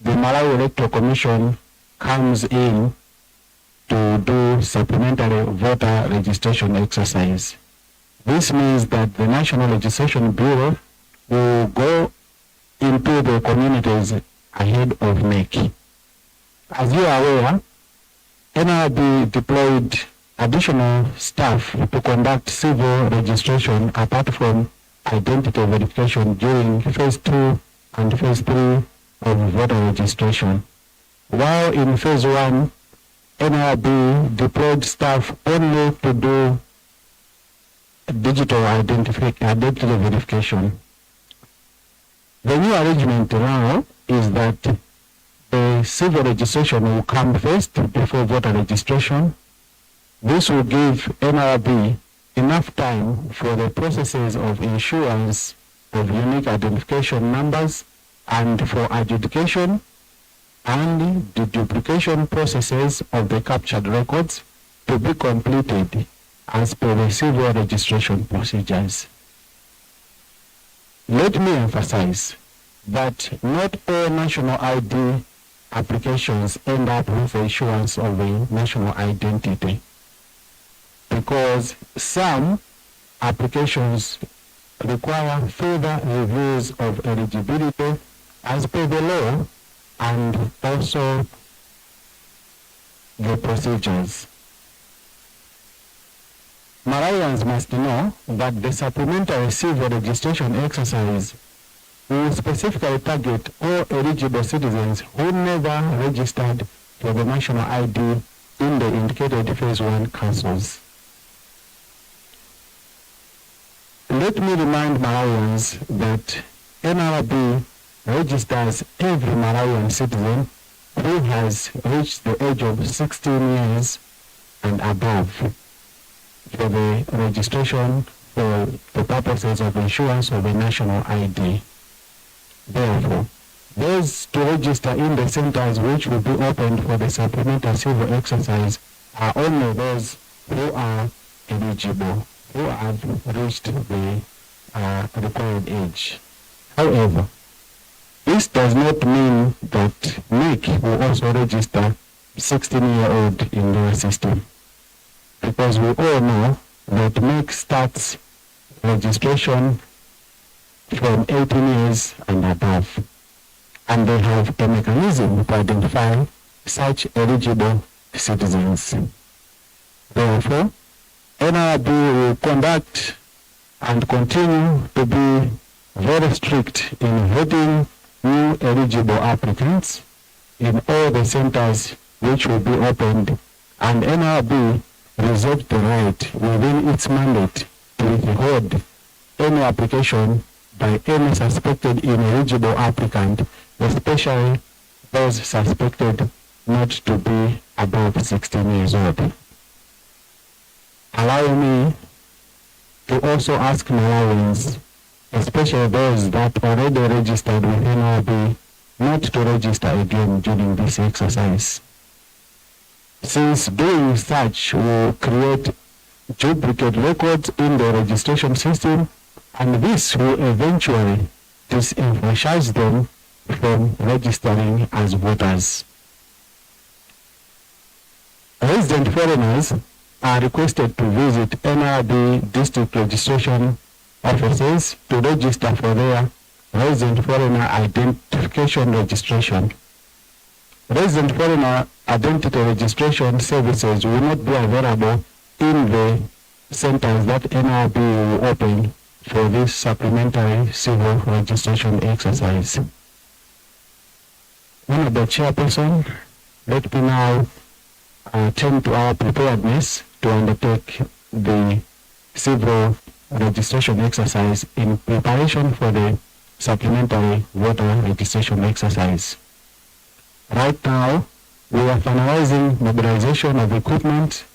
E: the Malawi Electoral Commission comes in to do supplementary voter registration exercise. This means that the National Registration Bureau will go into the communities ahead of MEC. As you are aware, NRB deployed additional staff to conduct civil registration apart from identity verification during phase 2 and phase 3 of voter registration. While in phase 1, NRB deployed staff only to do digital identity verification. The new arrangement now is that the civil registration will come first before voter registration. This will give NRB enough time for the processes of issuance of unique identification numbers and for adjudication and the duplication processes of the captured records to be completed as per the civil registration procedures. Let me emphasize that not all national ID applications end up with the issuance of a national identity, because some applications require further reviews of eligibility as per the law and also the procedures. Malawians must know that the supplementary civil registration exercise will specifically target all eligible citizens who never registered for the national ID in the indicated phase 1 councils. Let me remind Malawians that NRB registers every Malawian citizen who has reached the age of 16 years and above for the registration for the purposes of issuance of a national ID. Therefore, those to register in the centers which will be opened for the supplementary civil exercise are only those who are eligible, who have reached the required age. However, this does not mean that MEC will also register 16-year-old in their system, because we all know that MEC starts registration from 18 years and above, and they have a mechanism to identify such eligible citizens. Therefore, NRB will conduct and continue to be very strict in vetting new eligible applicants in all the centers which will be opened, and NRB reserves the right within its mandate to withhold any application by any suspected ineligible applicant, especially those suspected not to be above 16 years old. Allow me to also ask Malawians, especially those that already registered with NRB, not to register again during this exercise, since doing such will create duplicate records in the registration system, and this will eventually disenfranchise them from registering as voters. Resident foreigners are requested to visit NRB district registration offices to register for their resident foreigner identification registration. Resident foreigner identity registration services will not be available in the centers that NRB will open for this supplementary civil registration exercise. Honorable Chairperson, let me now turn to our preparedness to undertake the civil registration exercise in preparation for the supplementary voter registration exercise. Right now, we are finalizing mobilization of equipment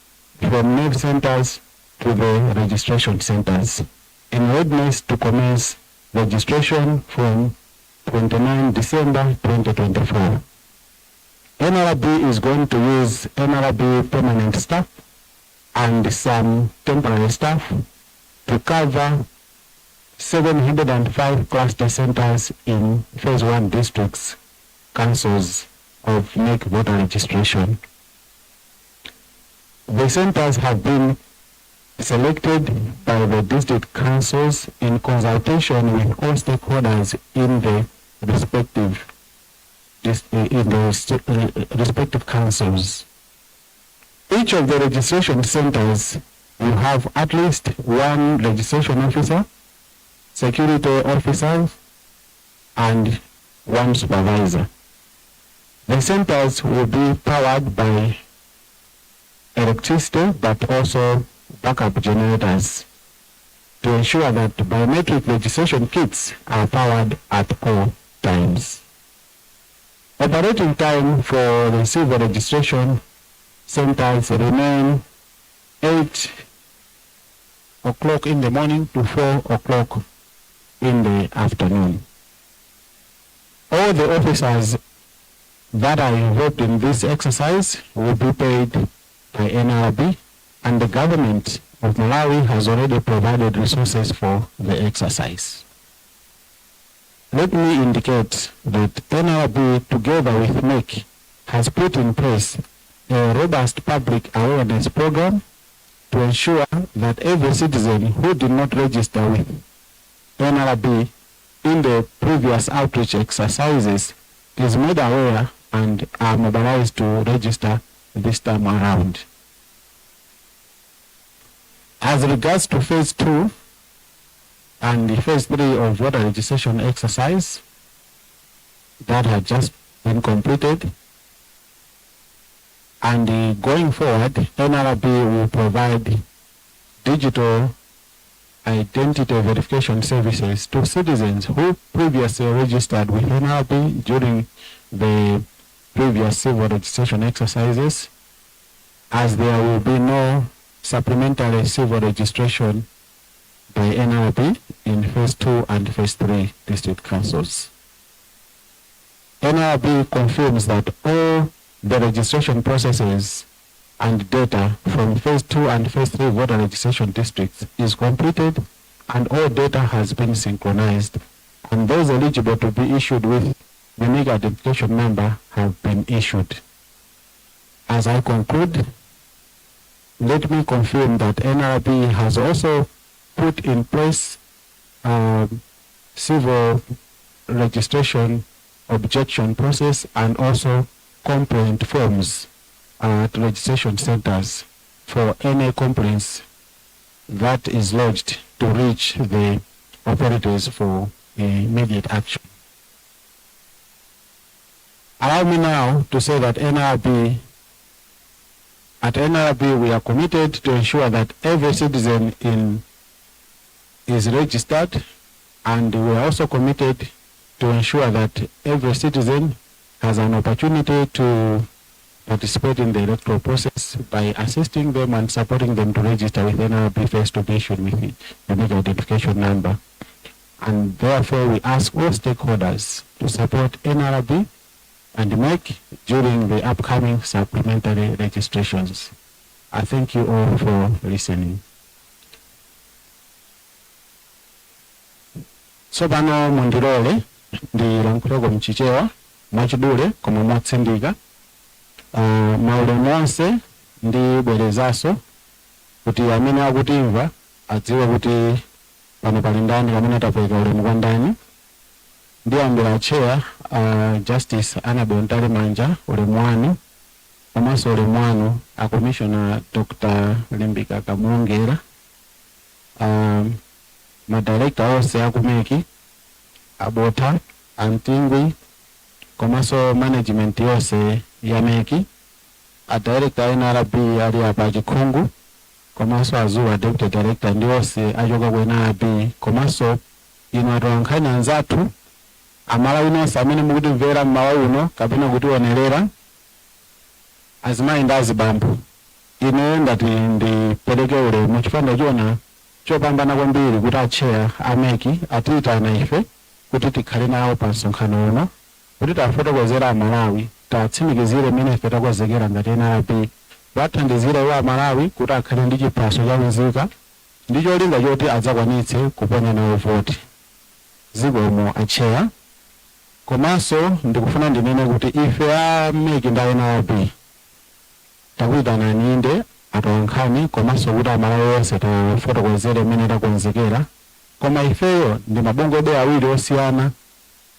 E: from NEV centers to the registration centers in readiness to commence registration from 29 December 2024. NRB is going to use NRB permanent staff and some temporary staff to cover 705 cluster centers in phase 1 districts, councils of MEC voter registration. The centers have been selected by the district councils in consultation with all stakeholders in the respective respective councils. Each of the registration centers will have at least one registration officer, security officer, and one supervisor. The centers will be powered by electricity but also backup generators to ensure that biometric registration kits are powered at all times. Operating time for the civil registration centers remain 8 o'clock in the morning to 4 o'clock in the afternoon. All the officers that are involved in this exercise will be paid by NRB, and the government of Malawi has already provided resources for the exercise. Let me indicate that NRB, together with MEC, has put in place a robust public awareness program to ensure that every citizen who did not register with NRB in the previous outreach exercises is made aware and are mobilized to register this time around. As regards to phase 2 and the phase 3 of voter registration exercise that had just been completed, and going forward, NRB will provide digital identity verification services to citizens who previously registered with NRB during the previous civil registration exercises, as there will be no supplementary civil registration by NRB in phase 2 and phase 3 district councils. NRB confirms that all the registration processes and data from phase 2 and phase 3 voter registration districts is completed and all data has been synchronized, and those eligible to be issued with unique identification number have been issued. As I conclude, let me confirm that NRB has also put in place civil registration objection process and also complaint forms at registration centers for any complaints that is lodged to reach the authorities for immediate action. Allow me now to say that at NRB we are committed to ensure that every citizen is registered, and we are also committed to ensure that every citizen has an opportunity to participate in the electoral process by assisting them and supporting them to register with NRB first to be issued with the unique identification number. And therefore we ask all stakeholders to support NRB and MEC during the upcoming supplementary registrations. I thank you all for listening. Tsopano mundilole ndilankhuleko mchichewa mwachidule koma motsindika. Maulemu onse, ndibwerezanso kuti amene akutimva adziwe kuti pano pali ndani pamene tapereka ulemu kwa ndani. Ndiyambira chair, Justice Annabel Mtalimanja, ulemu wanu, komanso ulemu wanu a Commissioner Dr. Limbika Kamwongera, madirector onse aku MEC, abota amtingwi, komanso management yonse ya MEC, a director NRB ali apa Chikhungu, komanso azuwa deputy director ndi onse achoka ku NRB, komanso inu atolankhani anzathu, Amalawi nonse amene mukutimvera mmawa uno kapena kutionerera, azimayi ndi azibambo, ine ndati ndipereke ulemu chifukwa ndachiona chopambana kwambiri kuti acheya a MEC atiyitana ife kuti tikhale nawo pa msonkhano uno kuti tafotokozera Amalawi, tatsimikizire mmene ife takonzekera ngati NRB kuwathandizira iwo Amalawi kuti akhale ndi chiphaso chaunzika ndi cholinga choti adzakwanitse kuponya nawo voti. Zikomo acheya. Komanso ndikufuna ndinene kuti ife a MEC ndi NRB takuyitanani inde atolankhani komanso kuti Amalawi onse tafotokozere mmene takonzekera, koma ifeyo ndi mabungwe awiri osiyana.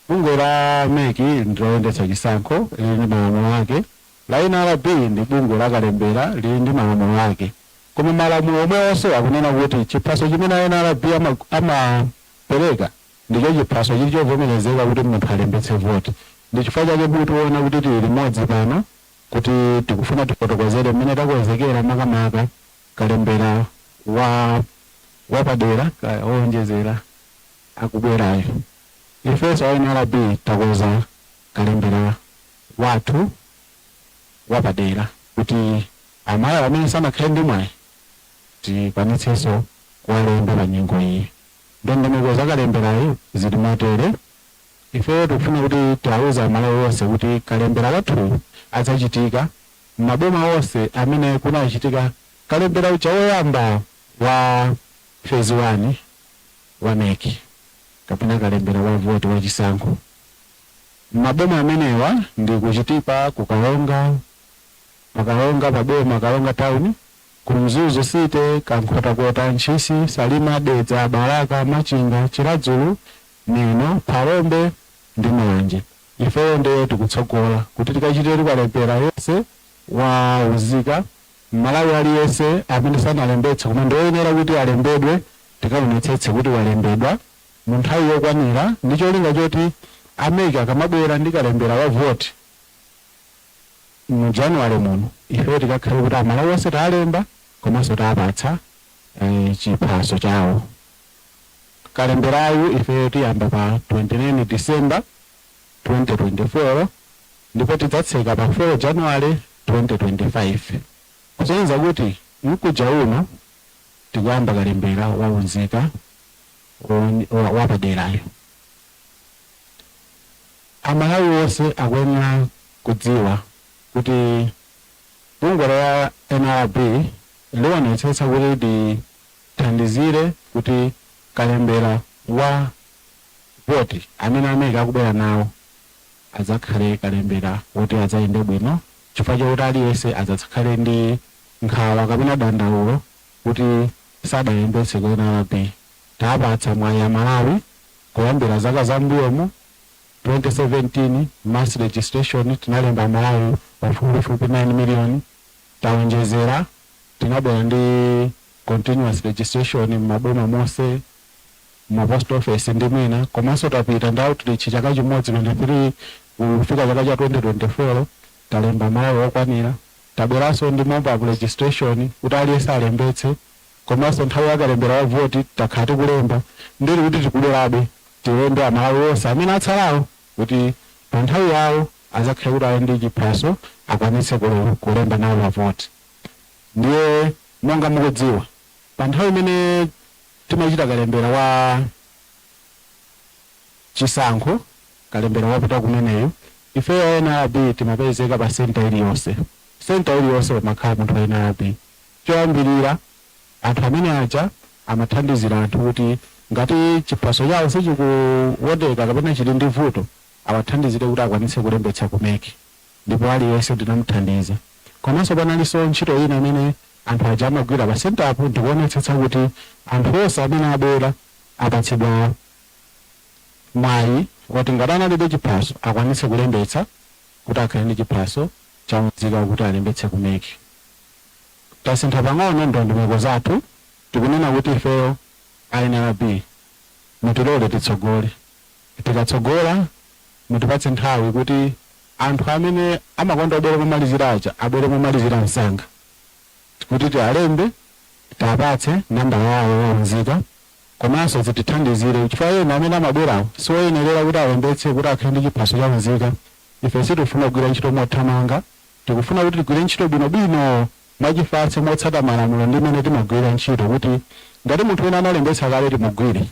E: Bungwe la MEC ndiloyendetsa chisankho, lili ndi malamulo ake. La NRB ndi bungwe lakalembera, lili ndi malamulo ake. Koma malamulo omwe onse akunena kuti chiphaso chimene NRB amapereka ndicho chiphaso chili chovomerezeka kuti munthu alembetse voti. Ndi chifukwa chake mutiona kuti tili limodzi pano kuti tikufuna tifotokozere mmene takonzekera, makamaka kalembera wa wapadera owonjezera akubwerayo. Ifenso a NRB takonza kalembera wathu wapadera kuti Amalawi amene sanakhale ndi mwayi tikwanitsenso kuwalemba pa nyengo iyi. Ndondomeko za kalemberayo zili motere. Ifeyo tikufuna kuti tiawuze Amalawi onse kuti kalembera wathu adzachitika m'maboma onse amene kunachitika kalembera uja woyamba wa phase 1 wa MEC kapena kalembera wa voti wachisankho. Maboma amenewa ndi kuChitipa, kuKaronga, paKaronga paboma, Karonga Town, ku Mzuzu City, Kankhotakota, Ntchisi, Salima, Dedza, Balaka, Machinga, Chiradzulu, Neno, Phalombe ndi Mulanje. Ifeyo ndiye tikutsogola kuti tikachite kalembera yense wa unzika. Malawi aliyense amene sanalembetse koma ndioyenera kuti alembedwe, tikaonetsetse kuti walembedwa mu nthawi yokwanira, ndi cholinga choti a MEC akamabwera ndi kalembera wa voti mu January muno, ife tikakhale kuti Amalawi onse talemba komanso tapatsa chiphaso chawo. Kalemberayu ife tiyamba pa 29 December 2024 ndipo tidzatseka pa 4 January 2025, kusonyeza kuti mkuja uno tikuyamba kalembera waunzika wapaderayo. Amalawi onse akuyenera kudziwa kuti bungwe la NRB liwonetsetsa kuti lithandizire kuti kalembera wa voti amene a MEC akubwera nawo adzakhale kalembera woti adzayende bwino, chifukwa chakuti aliyense adzakhale ndi nkhawa kapena dandaulo kuti sadalembetse ku NRB. Tapatsa mwayi Amalawi kuyambira zaka zambuyomu. 2017 mass registration tinalemba Amalawi pafupifupi 9 million. Tawonjezera, tinabwera ndi continuous registration m'maboma monse, ma post office ndi mwina. Komanso tapita ndi outreach chaka chimodzi, 23 kufika chaka cha 2024, talemba Malawi okwanira. Tabweranso ndi mobile registration kuti aliyense alembetse. Komanso nthawi yakalembera wa voti takhala tikulemba, ndili kuti tikubwerabe tilembe Amalawi onse amene atsalawo kuti pa nthawi yawo adzakhale kuti ali ndi chiphaso, akwanitse kulemba nawo mavoti. Ndiye monga mukudziwa, pa nthawi imene timachita kalembera wa chisankho, kalembera wapita kumeneyo, ifeyo NRB timapezeka pa center iliyonse. Center iliyonse pamakhala munthu wa NRB. Choyambirira, anthu amene aja amathandizira anthu kuti ngati chiphaso chawo sichikuwoneka kapena chili ndi vuto, awathandizire kuti akwanitse kulembetsa ku MEC, ndipo aliyense ndinamuthandiza. Komanso panalinso ntchito ina imene anthu aja amagwira pa centerpo, ndikuonetsetsa kuti anthu onse amene abwera apatsidwa mwayi woti ngati analibe chiphaso akwanitse kulembetsa kuti akhale ndi chiphaso chaunzika kuti alembetse ku MEC. Tasintha pang'ono ndondomeko zathu. Tikunena kuti ifeyo NRB, mutilole titsogole. Tikatsogola, mutipatse nthawi kuti anthu amene amakonda kubwera momalizira aja abwere momalizira msanga, kuti tialembe, tiapatse nambala yawo yaunzika, komanso zitithandizire, chifukwa ena amene amabwerawo siwoyenerera kuti alembetse kuti akhale ndi chiphaso chaunzika. Ife sitikufuna kugwira ntchito mothamanga, tikufuna kuti tigwire ntchito bwinobwino, mwachifatse, motsata malamulo ndi imene timagwira ntchito, kuti ngati munthu wina analembetsa kale timugwire,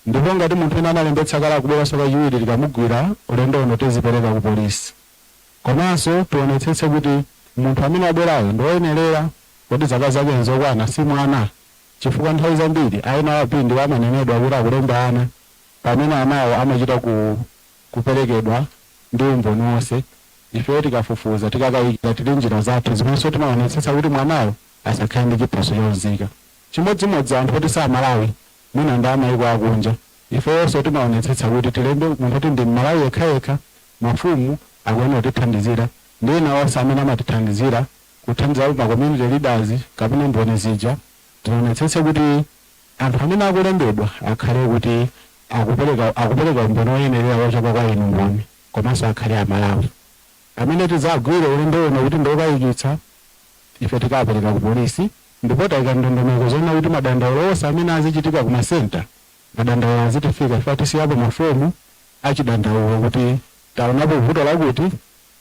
E: ndipo ngati munthu wina analembetsa kale akubweranso kachiwiri, tikamugwira ulendo uno tizipereka ku polisi. Komanso tionetsetse kuti munthu amene abwerayo ndi woyenerera, kuti zaka zake nzokwana, si mwana, chifukwa nthawi zambiri a NRB ndiwo amanenedwa kuti akulemba ana, pamene anawo amachita kuperekedwa ndi umboni wonse. Ifeyo tikafufuza, tikakayikira, tili njira zathu zimenso timaonetsetsa kuti mwanayo asakhale ndi chiphaso chonzika. Chimodzimodzi anthu oti sa Malawi, mwina ndi amayiko akunja. Ifenso timaonetsetsa kuti tilembe munthu kuti ndi Mmalawi yekhayekha. Mafumu akuyenera kutithandizira ndi ena onse amene amatithandizira, kuthandiza ma community leaders kapena mboni zija. Tionetsetse kuti anthu amene akulembedwa akhale kuti akupereka umboni woyenerera wochoka kwa inu mboni, komanso akhale Amalawi. Amene tidzagwire ulendo uno kuti ndiwokayikitsa, ife tikapereka ku polisi, ndipo tayika ndondomeko zoona kuti madandaulo onse amene azichitika ku masenta, madandaulo azitifika. Ife tisiyapo mafomu achidandaulo kuti taonapo vuto lakuti,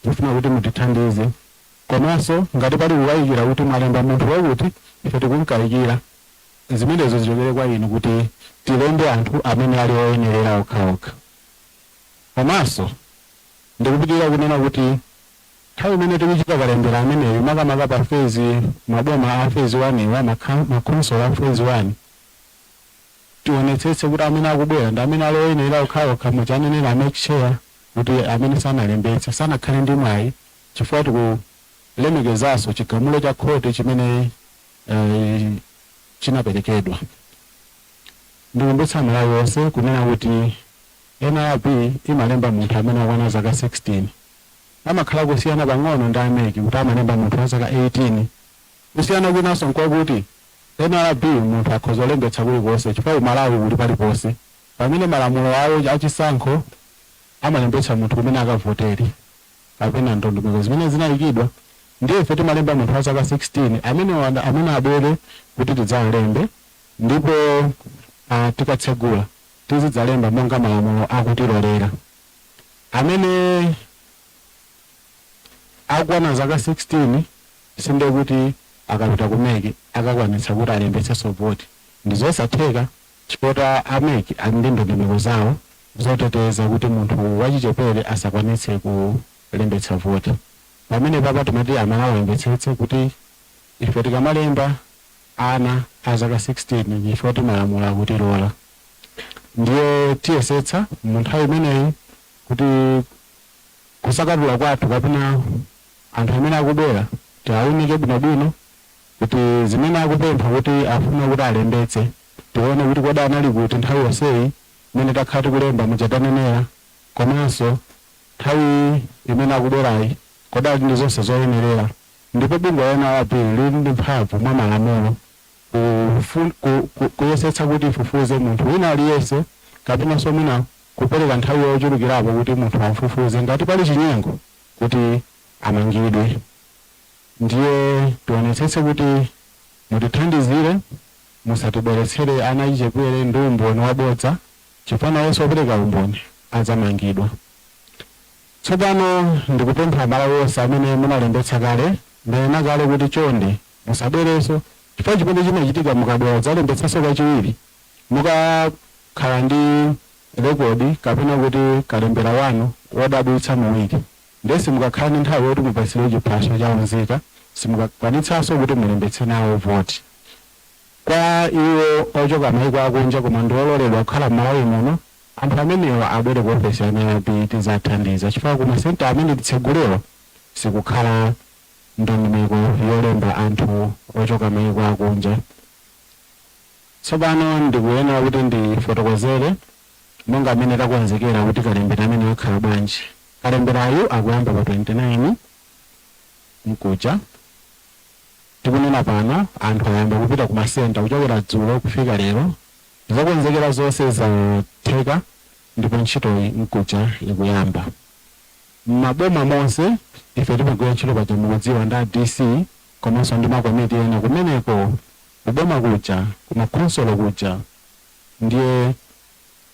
E: tifuna kuti mutithandize. Komanso ngati pali kukayikira kuti mwalemba munthu wakuti, ife tikumkayikira, zimenezo zichokere kwa inu kuti tilembe anthu amene ali oyenerera okhaokha. Komanso ndikupitirira kunena kuti nthawi imene tikuchita kalembera ameneyo, makamaka pa phase, maboma a phase 1 iwa, makhonsolo a phase 1, tionetsetse kuti amene akubwera ndi amene ali oyenerera okhaokha. Muchanenera a MEC chair kuti amene sanalembetse sanakhale ndi mwayi, chifukwa tikulemekezanso chigamulo cha khoti chimene chinaperekedwa. Ndikumbutsa Malawi onse kunena kuti NRB imalemba munthu amene akwana zaka 16. Amakhala kusiyana pang'ono ndi a MEC kuti amalemba munthu wa zaka 18. Kusiyana kwinanso nkwakuti NRB munthu akhoza kulembetsa kulikonse, chifukwa Malawi kuli paliponse, pamene malamulo awo achisankho amalembetsa munthu kumene akavotere kapena ndondomeko zimene zinayikidwa. Ndiye ife timalemba munthu wa zaka 16 amene abwere kuti tidzawalembe, ndipo tikatsegula tizidzalemba monga malamulo akutilolera. Amene akwana zaka 16 sinde kuti akapita ku MEC akakwanitsa kuti alembetsenso voti. Ndizosatheka, chifukwa a MEC ali ndi ndondomeko zawo zoteteza kuti munthu wachichepere asakwanitse kulembetsa voti. Pamene papa timati Amalawi alembetsetse kuti ife tikamalemba ana a zaka 16, ife timalamula kutilola. Ndiye tiyesetsa mu nthawi imeneyi kuti kusakatula kwathu kapena anthu amene akubwera tiawunike bwinobwino kuti zimene akupempha kuti afuna kuti alembetse, tione kuti kodi anali kuti nthawi yonseyi imene takhala tikulemba mujatanenera, komanso nthawi imene akubwerayi kodi ali ndi zonse zoyenerera. Ndipo bungwe la NRB lili ndi mphamvu mwa malamulo kuyesetsa kuti ifufuze munthu wina aliyense, kapenanso mwina kupereka nthawi yochulukirapo kuti munthu afufuze, ngati pali chinyengo kuti amangidwe. Ndiye tionetsetse kuti mutithandizire, musatibweretsere ana achichepere ndi umboni wabodza, chifukwa nawonso opereka umboni adzamangidwa. Tsopano ndikupempha Amalawi onse amene munalembetsa kale, ndanena kale kuti chonde musabwerenso, chifukwa chimene chimachitika mukabwera kudzalembetsanso kachiwiri, mukakhala ndi rekodi kapena kuti kalembera wanu wodabwitsa muwiri, ndiye simukakhala ndi nthawi yoti mupatsidwe chiphaso cha unzika, simukakwanitsanso kuti mulembetse nawo voti. Kwa iwo ochoka maiko akunja koma ndi ololedwa kukhala m'Malawi muno, anthu amenewa abwere ku ofesi ya NRB, tidzathandiza, chifukwa ku masenta amene titsegulewa sikukhala ndondomeko yolemba anthu ochoka maiko akunja. Tsopano ndikuyenera kuti ndifotokozere monga amene takonzekera kuti kalembera amene akhala bwanji. Kalemberayu akuyamba pa 29 mkuja. Tikunena pano anthu ayamba kupita ku masenta kuchokera dzulo kufika lero. Zokonzekera zonse zatheka ndipo ntchitoyi mkuja ikuyamba. M'maboma monse ife timagwira ntchito paja mukudziwa ndi a DC komanso ndi makomiti ena kumeneko kuboma kuja, kumakhonsolo kuja. Ndiye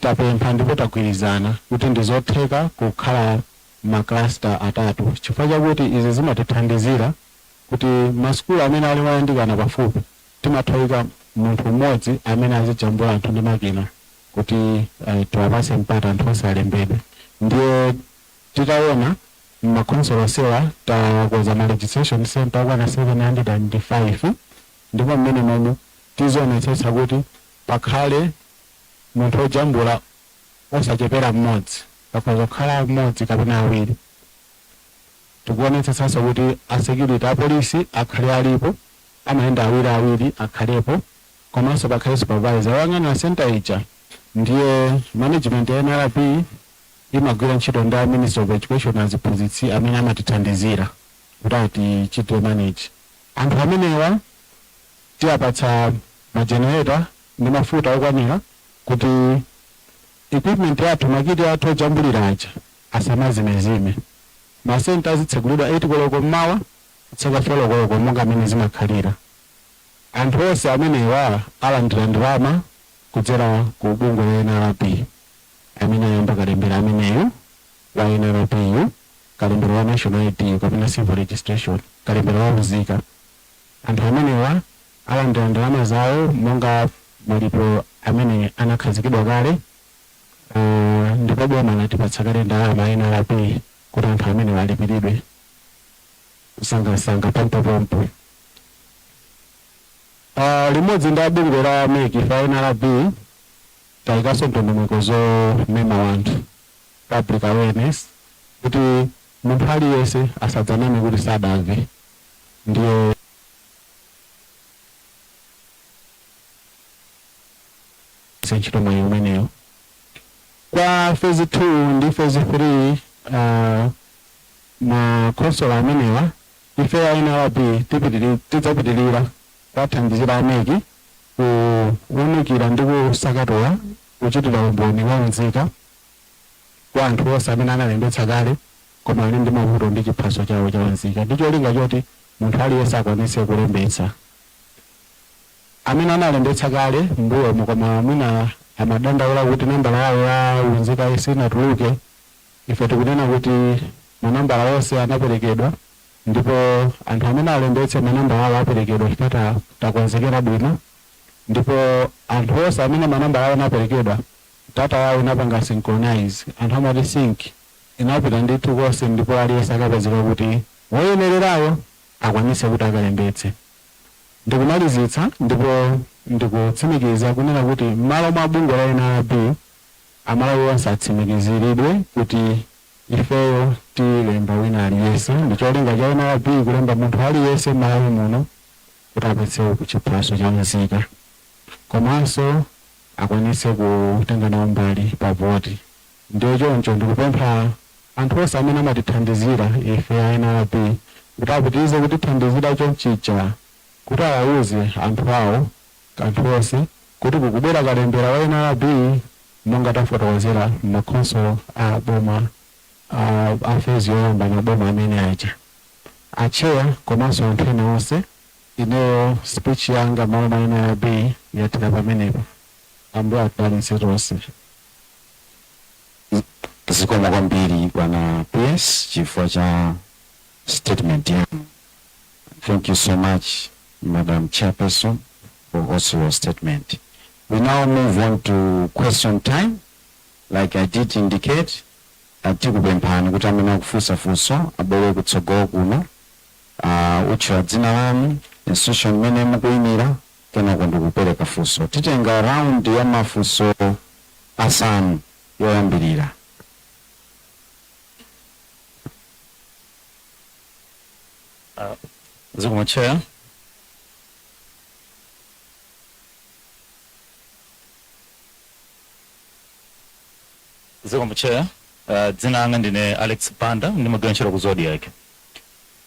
E: tapempha ndipo tagwirizana kuti ndizotheka kukhala ma cluster atatu, chifukwa chakuti izi zimatithandizira kuti masukulu amene ali oyandikana pafupi timatha munthu mmodzi amene azijambula anthu ndi makina kuti tiwapase mpata anthu onse alembedwe. Ndiye titaona m'makhonsolo onsewa takonza ma registration center okwana 705, ndipo mmene momwe tizionetsetsa kuti pakhale munthu ojambula osachepera mmodzi, pakhoza kukhala mmodzi kapena awiri. Tikuonetsetsanso kuti a security, apolisi akhale alipo, amayenda awiri awiri, akhalepo, komanso pakhale supervisor woyang'anira center ija. Ndiye management ya NRB imagwira ntchito ndi a Ministry of Education, aziphunzitsi amene amatithandizira kuti atichite manage. Anthu amenewa tiyapatsa magenerator ndi mafuta okwanira kuti equipment yathu, ma kit athu ojambulira aja asamazimezime. Masenta azitsegulidwa 8 koloko mmawa kutseka 4 koloko monga amene zimakhalira. Anthu onse amenewa alandira ndalama kudzera ku bungwe la NRB amene ayamba kalembera ameneyu wa NRB, kalembera wa national ID kapena civil registration, kalembera wa unzika. Anthu amenewa alandira ndalama zawo monga malipiro amene anakhazikidwa kale, ndipo boma latipatsa kale ndalama NRB kuti anthu amenewa alipiridwe msangamsanga, pompopompo. Limodzi ndi abungwe la MEC, fa NRB tayikanso ndondomeko zomema wanthu, public awareness, kuti munthu aliyense asadzaname kuti sadamve. Ndiye ntchito mwayi umeneyo kwa phase 2 ndi phase 3, makhonsolo amenewa ife a NRB tidzapitirira kuwathandizira a MEC kuwunikira ndi kusakatola kuchitira umboni wa unzika kwa anthu onse amene analembetsa kale koma ali ndi mavuto ndi chiphaso chawo cha unzika, ndi cholinga choti munthu aliyense akwanitse kulembetsa. Amene analembetsa kale mbuyomu koma mwina amadandaula kuti nambala yawo ya unzika sinatuluke, ife tikunena kuti manambala onse anaperekedwa, ndipo anthu amene alembetse manambala awo aperekedwa chifukwa takonzekera bwino. Ndipo anthu onse amene manambala awo anaperekedwa, data yawo inapanga synchronize, anthu amati sync, inapita ndithu konse, ndipo aliyense akapezeka kuti woyenererayo akwanitse kuti akalembetse. Ndikumalizitsa ndipo ndikutsimikiza kunena kuti m'malo mwa bungwe la NRB, Amalawi onse atsimikiziridwe kuti ifeyo tilemba wina aliyense. Ndi cholinga cha NRB kulemba munthu aliyense m'Malawi muno kuti apatse chiphaso cha nzika komanso akwanitse kutenga nawo mbali pa voti. Ndiyo choncho ndikupempha anthu onse amene amatithandizira ife a NRB kuti apitirize kutithandizira chonchicha, kuti awauze anthu awo, anthu onse, kuti kukubwera kalembera wa NRB monga tafotokozera m'makhonsolo a boma a phase yoyamba, maboma amene aja. Acheya komanso anthu ena onse, ineyo speech yanga malo mwa NRB yathera pamenepo. Ambuye atidalitse tonse.
C: Zikomo kwambiri, bwana PS, chifukwa cha statement yanu. Thank you so much, Madam Chairperson, for also your statement. We now move on to question time. Like I did indicate, tikupemphani kuti amene akufunsa funso abwere kutsogolo kuno, utchula dzina lanu, institution imene mukuyimira, kenako ndikupereka funso. Titenga round ya mafunso asanu yoyambirira.
F: Zikomo, Chair. Zikomo, Chair. Dzina langa ndine Alex Banda, ndimagwira ntchito ku Zodiak.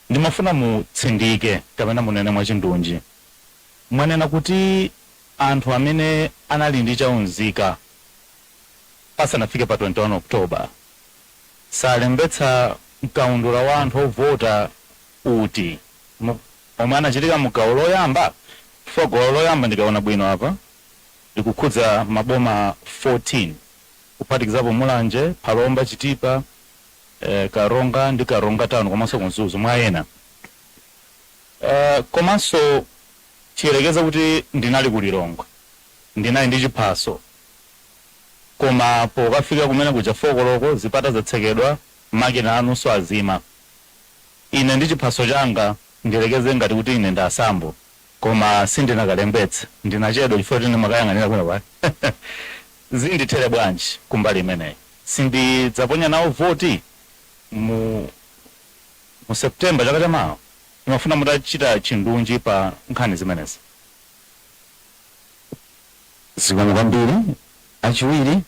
F: Ndimafuna mutsindike kapena munene mwachindunji. Mwanena kuti anthu amene anali ndi chaunzika pasanafike pa 21 October salembetsa mkaundula wa anthu ovota uti omwe anachitika mu gawo loyamba? Chifukwa gawo loyamba, ndikaona bwino apa, likukhudza maboma 14, kuphatikizapo Mulanje, Phalombe, Chitipa, Karonga ndi Karonga Town komanso kuMzuzu mwa ena. Komanso chiyelekeza kuti ndinali ku Lilongwe, ndinali ndi chiphaso, koma pokafika kumene kuja 4 koloko zipata zatsekedwa, makina anunso azima. Ine ndi chiphaso changa, ndilekeze ngati kuti ine ndasambo, koma sindinakalembetse, ndinachedwa chifukwa kuti ndimakayang'anira kwina kwake, zindithere bwanji kumbali imeneyi? Sindidzaponya nawo voti mu September chaka chamawa? Ndimafuna mutachita chindunji pa nkhani zimenezi.
C: Zikomo kwambiri. Achiwiri.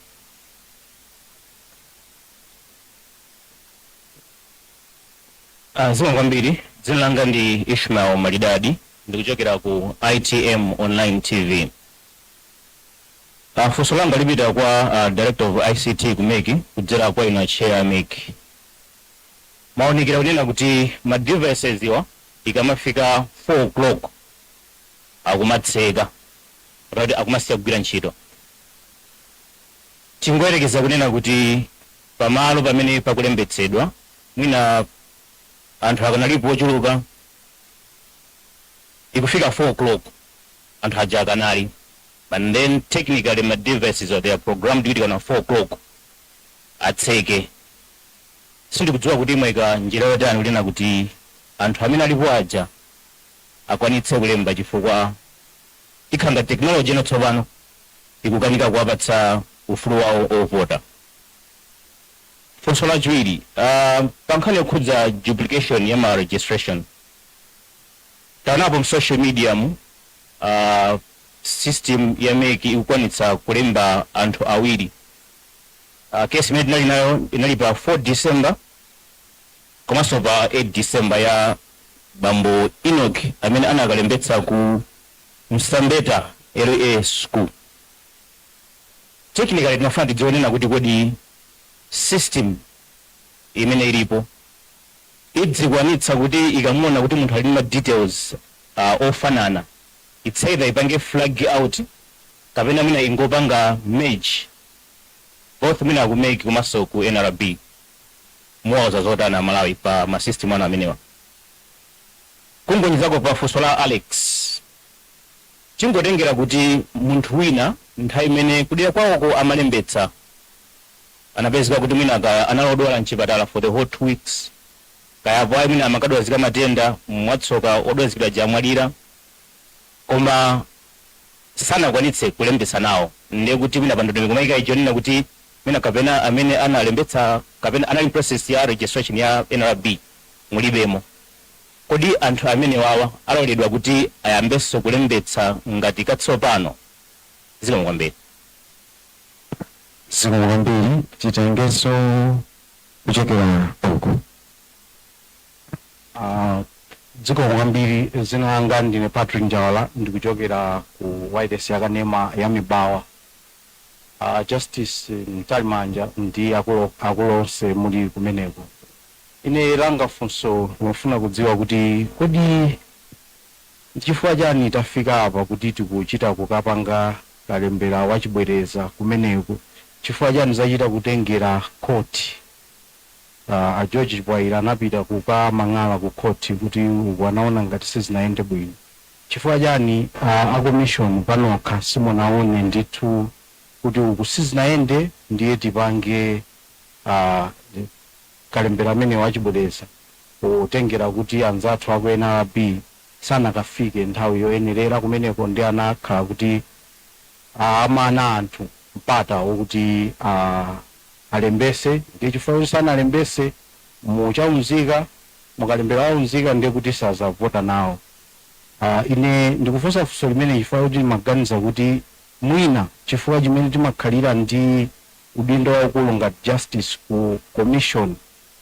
G: Zikomo kwambiri. Dzina langa ndi Ishmael Malidadi, ndikuchokera ku ITM Online TV. Funso langa lipita kwa Director of ICT ku MEC kudzera kwa ina chair MEC. Maonekera kunena kuti ma devices iwa ikamafika 4 o'clock akumatseka, kuti akumasiya kugwira ntchito. Tingoyerekeza kunena kuti pamalo pamene pakulembetsedwa mwina anthu akanalipo ochuluka, ikufika 4 o'clock anthu aja akanali, and then technically ma devices are they are programmed kuti kana 4 o'clock atseke. Sindikudziwa kuti mwayika njira yotani kunena kuti anthu amene alipo aja akwanitse kulemba, chifukwa ikhanga technology ino tsopano ikukanika kuwapatsa ufulu wawo ovota. Funso lachiwiri, pa nkhani yokhudza duplication ya ma registration, taonapo mu social media mu system ya MEC ikukwanitsa kulemba anthu awiri. Kesi imene tinali nayo inali pa 4 December komanso pa 8 December ya bambo Enoch amene anakalembetsa ku Msambeta LA School. Technically tinafuna tidzionena kuti kodi system imene ilipo idzikwanitsa kuti ikamuona kuti munthu ali ma details ofanana, it's either ipange flag out kapena mwina ingopanga merge both, mwina ku MEC komanso ku NRB? Muwauza zotani Amalawi pa ma system anu amenewa? Kungonjezako pa funso la Alex, chingotengera kuti munthu wina nthawi imene kudera kwawoko amalembetsa anapezeka kuti mwina kaya analodwala mchipatala for the whole 2 weeks, kaya ayi mwina amakadwazika matenda, mwatsoka odwazikira jamwalira, koma sanakwanitse kulembetsa nawo, ndiye kuti mwina pandondomeko mayika icho nena kuti mwina kapena amene analembetsa kapena anali process ya registration ya NRB mulibemo, kodi anthu amene wawa aloledwa kuti ayambenso kulembetsa ngati katsopano? Zikomo kwambiri.
C: Zikomo kwambiri. Titengenso kuchokera uku.
E: Zikomo kwambiri. Dzina langa ndine Patrick Njawala, ndikuchokera ku wireless yakanema ya Mibawa. Justice Mtalimanja ndi akulu akulu onse muli kumeneko, ine langa funso ndimafuna kudziwa kuti kodi chifukwa chani tafika apa kuti tikuchita kukapanga kalembera wachibwereza kumeneko? Chifukwa chani zachita kutengera khoti? A George Chibwaira anapita kukamang'ala ku khoti kuti uku anaona ngati sizinayende bwino. Chifukwa chani a commission panokha simunaone ndithu kuti uku sizinayende, ndiye tipange kalembera amene wachibwereza, potengera kuti anzathu aku NRB sanakafike nthawi yoyenerera kumeneko, ndi anakhala kuti amana anthu mpata wokuti alembese, ndiye chifukwa kuti sanalembese muchaunzika, mukalembera waunzika, ndiye kuti sazavota nawo? Ine ndikufunsa funso limene chifukwa kuti maganiza kuti mwina chifukwa chimene timakhalira ndi udindo waukulu ngati justice ku commission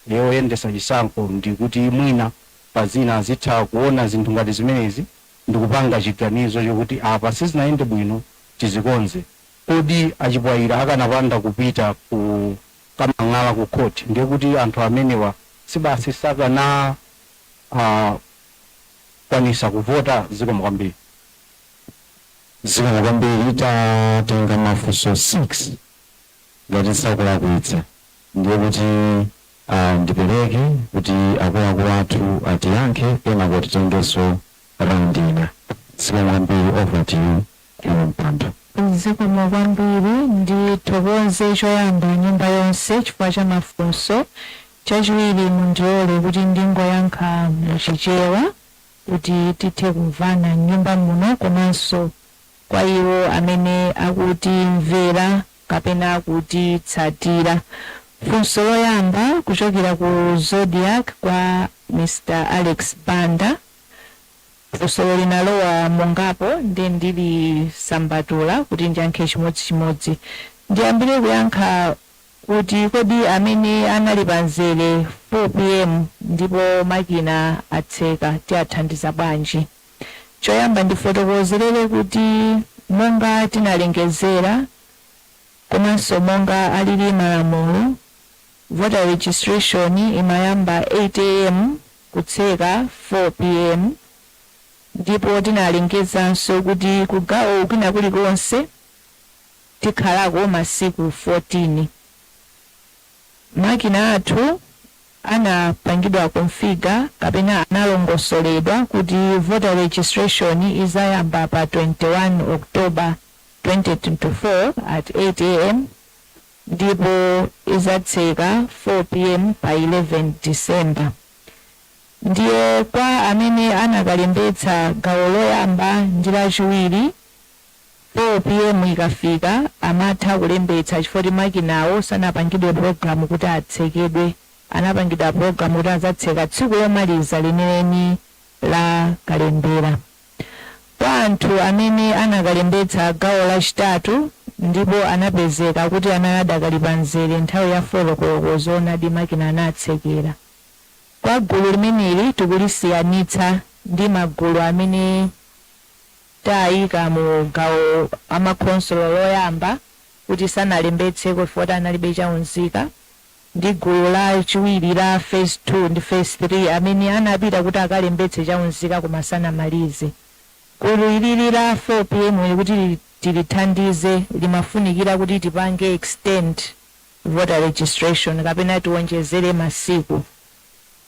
E: yoyendesa chisankho ndi kuti mwina pazina azitha kuona zinthu ngati zimenezi ndikupanga chiganizo chokuti apa sizinayende bwino, tizikonze. Kodi Achibwaira akanapanda kupita ku kamang'ala ku court, ndiye kuti anthu amenewa sibasi sakana kwanisa kuvota? Zikomo kwambiri.
C: Zikomo kwambiri. Tatenga mafunso 6 ngati sakulakwitsa, ndiye kuti ndipereke kuti akuluakulu athu atiyankhe, kenako titengenso round ina. Zikomo kwambiri. Over to you, kumpando.
D: Zikomo kwambiri. Ndithokoze choyamba nyumba yonse chifukwa cha mafunso. Chachiwiri, mundilole kuti ndingoyankha muChichewa kuti tithe kumvana mnyumba muno, komanso kwa iwo amene akutimvera kapena akutitsatira. Funso loyamba kuchokera ku Zodiak kwa Mr Alex Banda. Funso linalowa mongapo, ndi ndilisambatula kuti ndiyankhe chimodzimodzi. Ndiyambire kuyankha kuti kodi amene anali pamzere 4 p.m. ndipo makina atseka tiathandiza bwanji? Choyamba ndifotokozerere kuti monga tinalengezera komanso monga alili malamulo, voter registration imayamba 8 a.m. kutseka 4 p.m., ndipo tinalengezanso kuti kugawo kwina kulikonse tikhalako masiku 14. Makina athu anapangidwa configure kapena analongosoledwa kuti voter registration izayamba pa 21 October 2024 at 8 a.m. ndipo izatseka 4 p.m. pa 11 December. Ndiye kwa amene anakalembetsa gawo loyamba ndi lachiwiri, 4 p.m. ikafika amatha kulembetsa, chifukwa makinawo sanapangidwe program kuti atsekedwe, anapangidwa program kuti adzatseka tsiku lomaliza lenileni la kalembera. Kwa anthu amene anakalembetsa gawo lachitatu ndipo anapezeka kuti anali adakali pamzere nthawi ya 4 koloko, zoonadi makina anatsekera. Kwa gulu limeneli tikulisiyanitsa ndi magulu amene tayika mu gawo amakhonsolo loyamba kuti sanalembetseko chifukwa analibe chaunzika, ndi gulu lachiwiri la phase 2 ndi phase 3 amene anapita kuti akalembetse chaunzika koma sanamalize. Gulu ilili la 4 p.m. kuti tilithandize limafunikira kuti tipange extend voter registration kapena tiwonjezere masiku.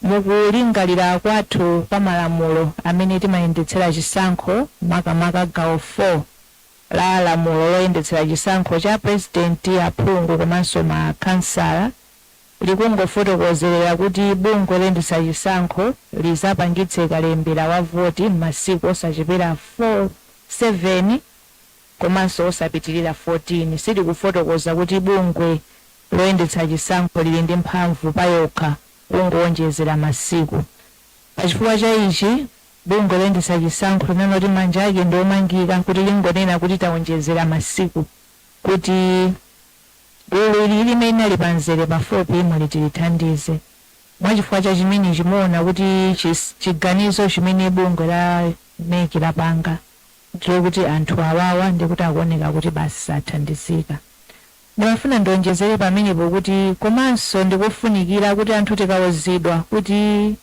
D: Mukulingalira kwathu kwa malamulo amene timayendetsera chisankho, makamaka gawo 4 la lamulo loyendetsera chisankho cha president, aphungu komanso makhansala, likungofotokozerera kuti bungwe loyendetsa chisankho lizapangitse kalembera wa voti m'masiku osachepera 4, 7 komanso osapitirira 14. Silikufotokoza kuti bungwe loyendetsa chisankho lili ndi mphamvu payokha kungowonjezera masiku. Pachifukwa cha ichi, bungwe loyendetsa chisankho linanoti manja ake ndi omangika kuti lingonena kuti tawonjezera masiku kuti gulu ili limene ali pamzere pa 4 p.m. litilithandize. Mwachifukwa cha chimenechi muona kuti chiganizo chimene bungwe la MEC lapanga ndilokuti anthu awawa ndikuti akuoneka kuti basi sathandizika. Ndimafuna ndionjezere pamenepo kuti komanso ndikufunikira kuti anthu tikawuzidwa kuti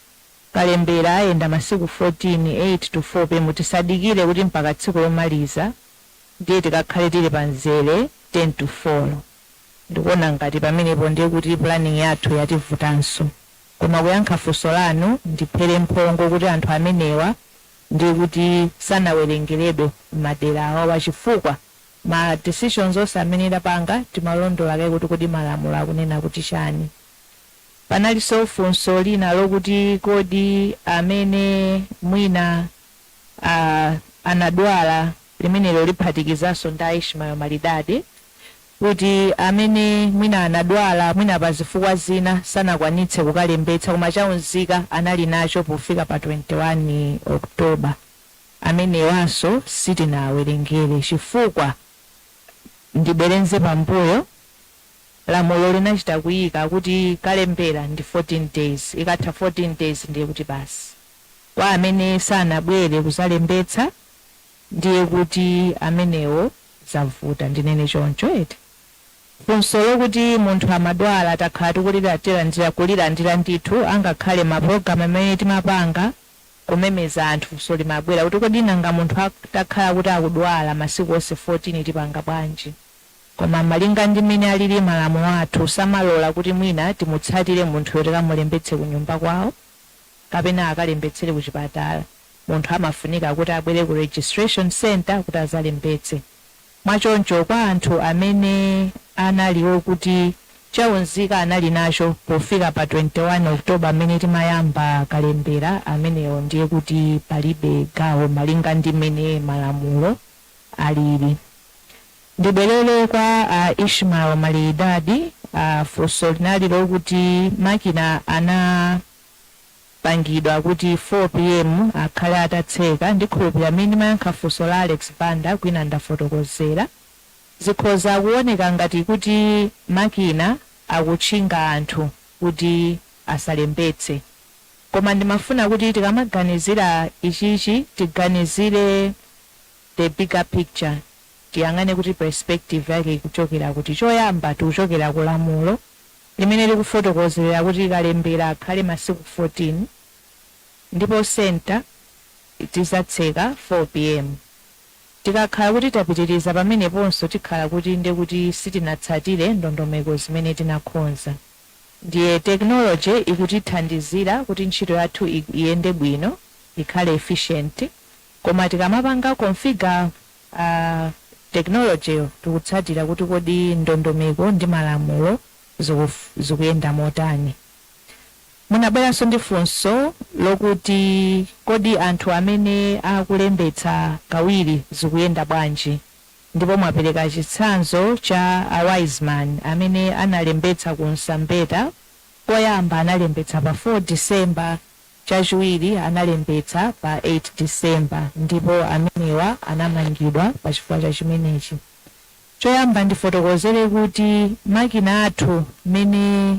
D: kalembera ayenda masiku 14, 8 to 4 p.m., tisadikire kuti mpaka tsiku lomaliza ndiye tikakhale tili pamzere 10 to 4. Ndikuona ngati pamenepo ndiye kuti planning yathu yativutanso. Koma kuyankha funso lanu, ndiphere mphongo kuti anthu amenewa ndiye kuti sanawerengeredwe m'madera awawa, chifukwa ma decisions onse amene tapanga timalondola kaye kuti kodi malamulo akunena kuti chani. Panalinso funso lina lokuti kodi amene mwina anadwala, limenelo liphatikizanso ndi Ishmael Malidadi, kuti amene mwina anadwala, mwina pa zifukwa zina sanakwanitse kukalembetsa, koma chaunzika anali nacho pofika pa 21 October, amenewanso sitinawerengere, chifukwa ndibwerenze pambuyo, lamulo linachita kuyika kuti kalembera ndi 14 days. Ikatha 14 days ndiye kuti basi, kwa amene sanabwere kuzalembetsa ndiye kuti amenewo zavuta, ndinene choncho eti. Funso lokuti munthu amadwala takhala tikulira kulilandira ndithu, angakhale mapulogalamu amene timapanga kumemeza anthu, funso limabwera kuti kodi nanga munthu atakhala kuti akudwala masiku onse 14 tipanga bwanji? Koma malinga ndi mmene alili malamulo athu, samalola kuti mwina timutsatire munthuyo tikamulembetse ku nyumba kwawo kapena akalembetsere ku chipatala. Munthu amafunika kuti abwere ku registration center kuti azalembetse. Mwachoncho kwa anthu amene analiwo kuti chaunzika anali nacho pofika pa 21 October amene timayamba kalembera, amenewo ndiye kuti palibe gawo malinga ndi mmene malamulo alili. Ndibwerere kwa Ishmael Malidadi. Funso linali lokuti makina anapangidwa kuti 4 p.m. akhale atatseka. Ndikhulupirira amene ndimayankha funso la Alex Banda kwina ndafotokozera. Zikhoza kuoneka ngati kuti makina akutchinga anthu kuti asalembetse, koma ndimafuna kuti tikamaganizira ichichi tiganizire the bigger picture, tiyang'ane kuti perspective yake ikuchokera kuti. Choyamba, tikuchokera ku lamulo limene likufotokozera kuti kalembera akhale masiku 14 ndipo center tizatseka 4 p.m. Tikakhala kuti tapitiriza pameneponso, tikhala kuti nde kuti sitinatsatire ndondomeko zimene tinakonza. Ndiye technology ikutithandizira kuti ntchito yathu iyende bwino, ikhale efficient, koma tikamapanga configure technology, tikutsatira kuti kodi ndondomeko ndi malamulo zikuyenda motani. Munabweranso ndi funso lokuti kodi anthu amene akulembetsa kawiri zikuyenda bwanji, ndipo mwapereka chitsanzo cha a Wiseman amene analembetsa ku Nsambeta. Koyamba analembetsa pa 4 December, chachiwiri analembetsa pa 8 December, ndipo amenewa anamangidwa pa chifukwa cha chimenechi. Choyamba ndifotokozere kuti makina athu mmene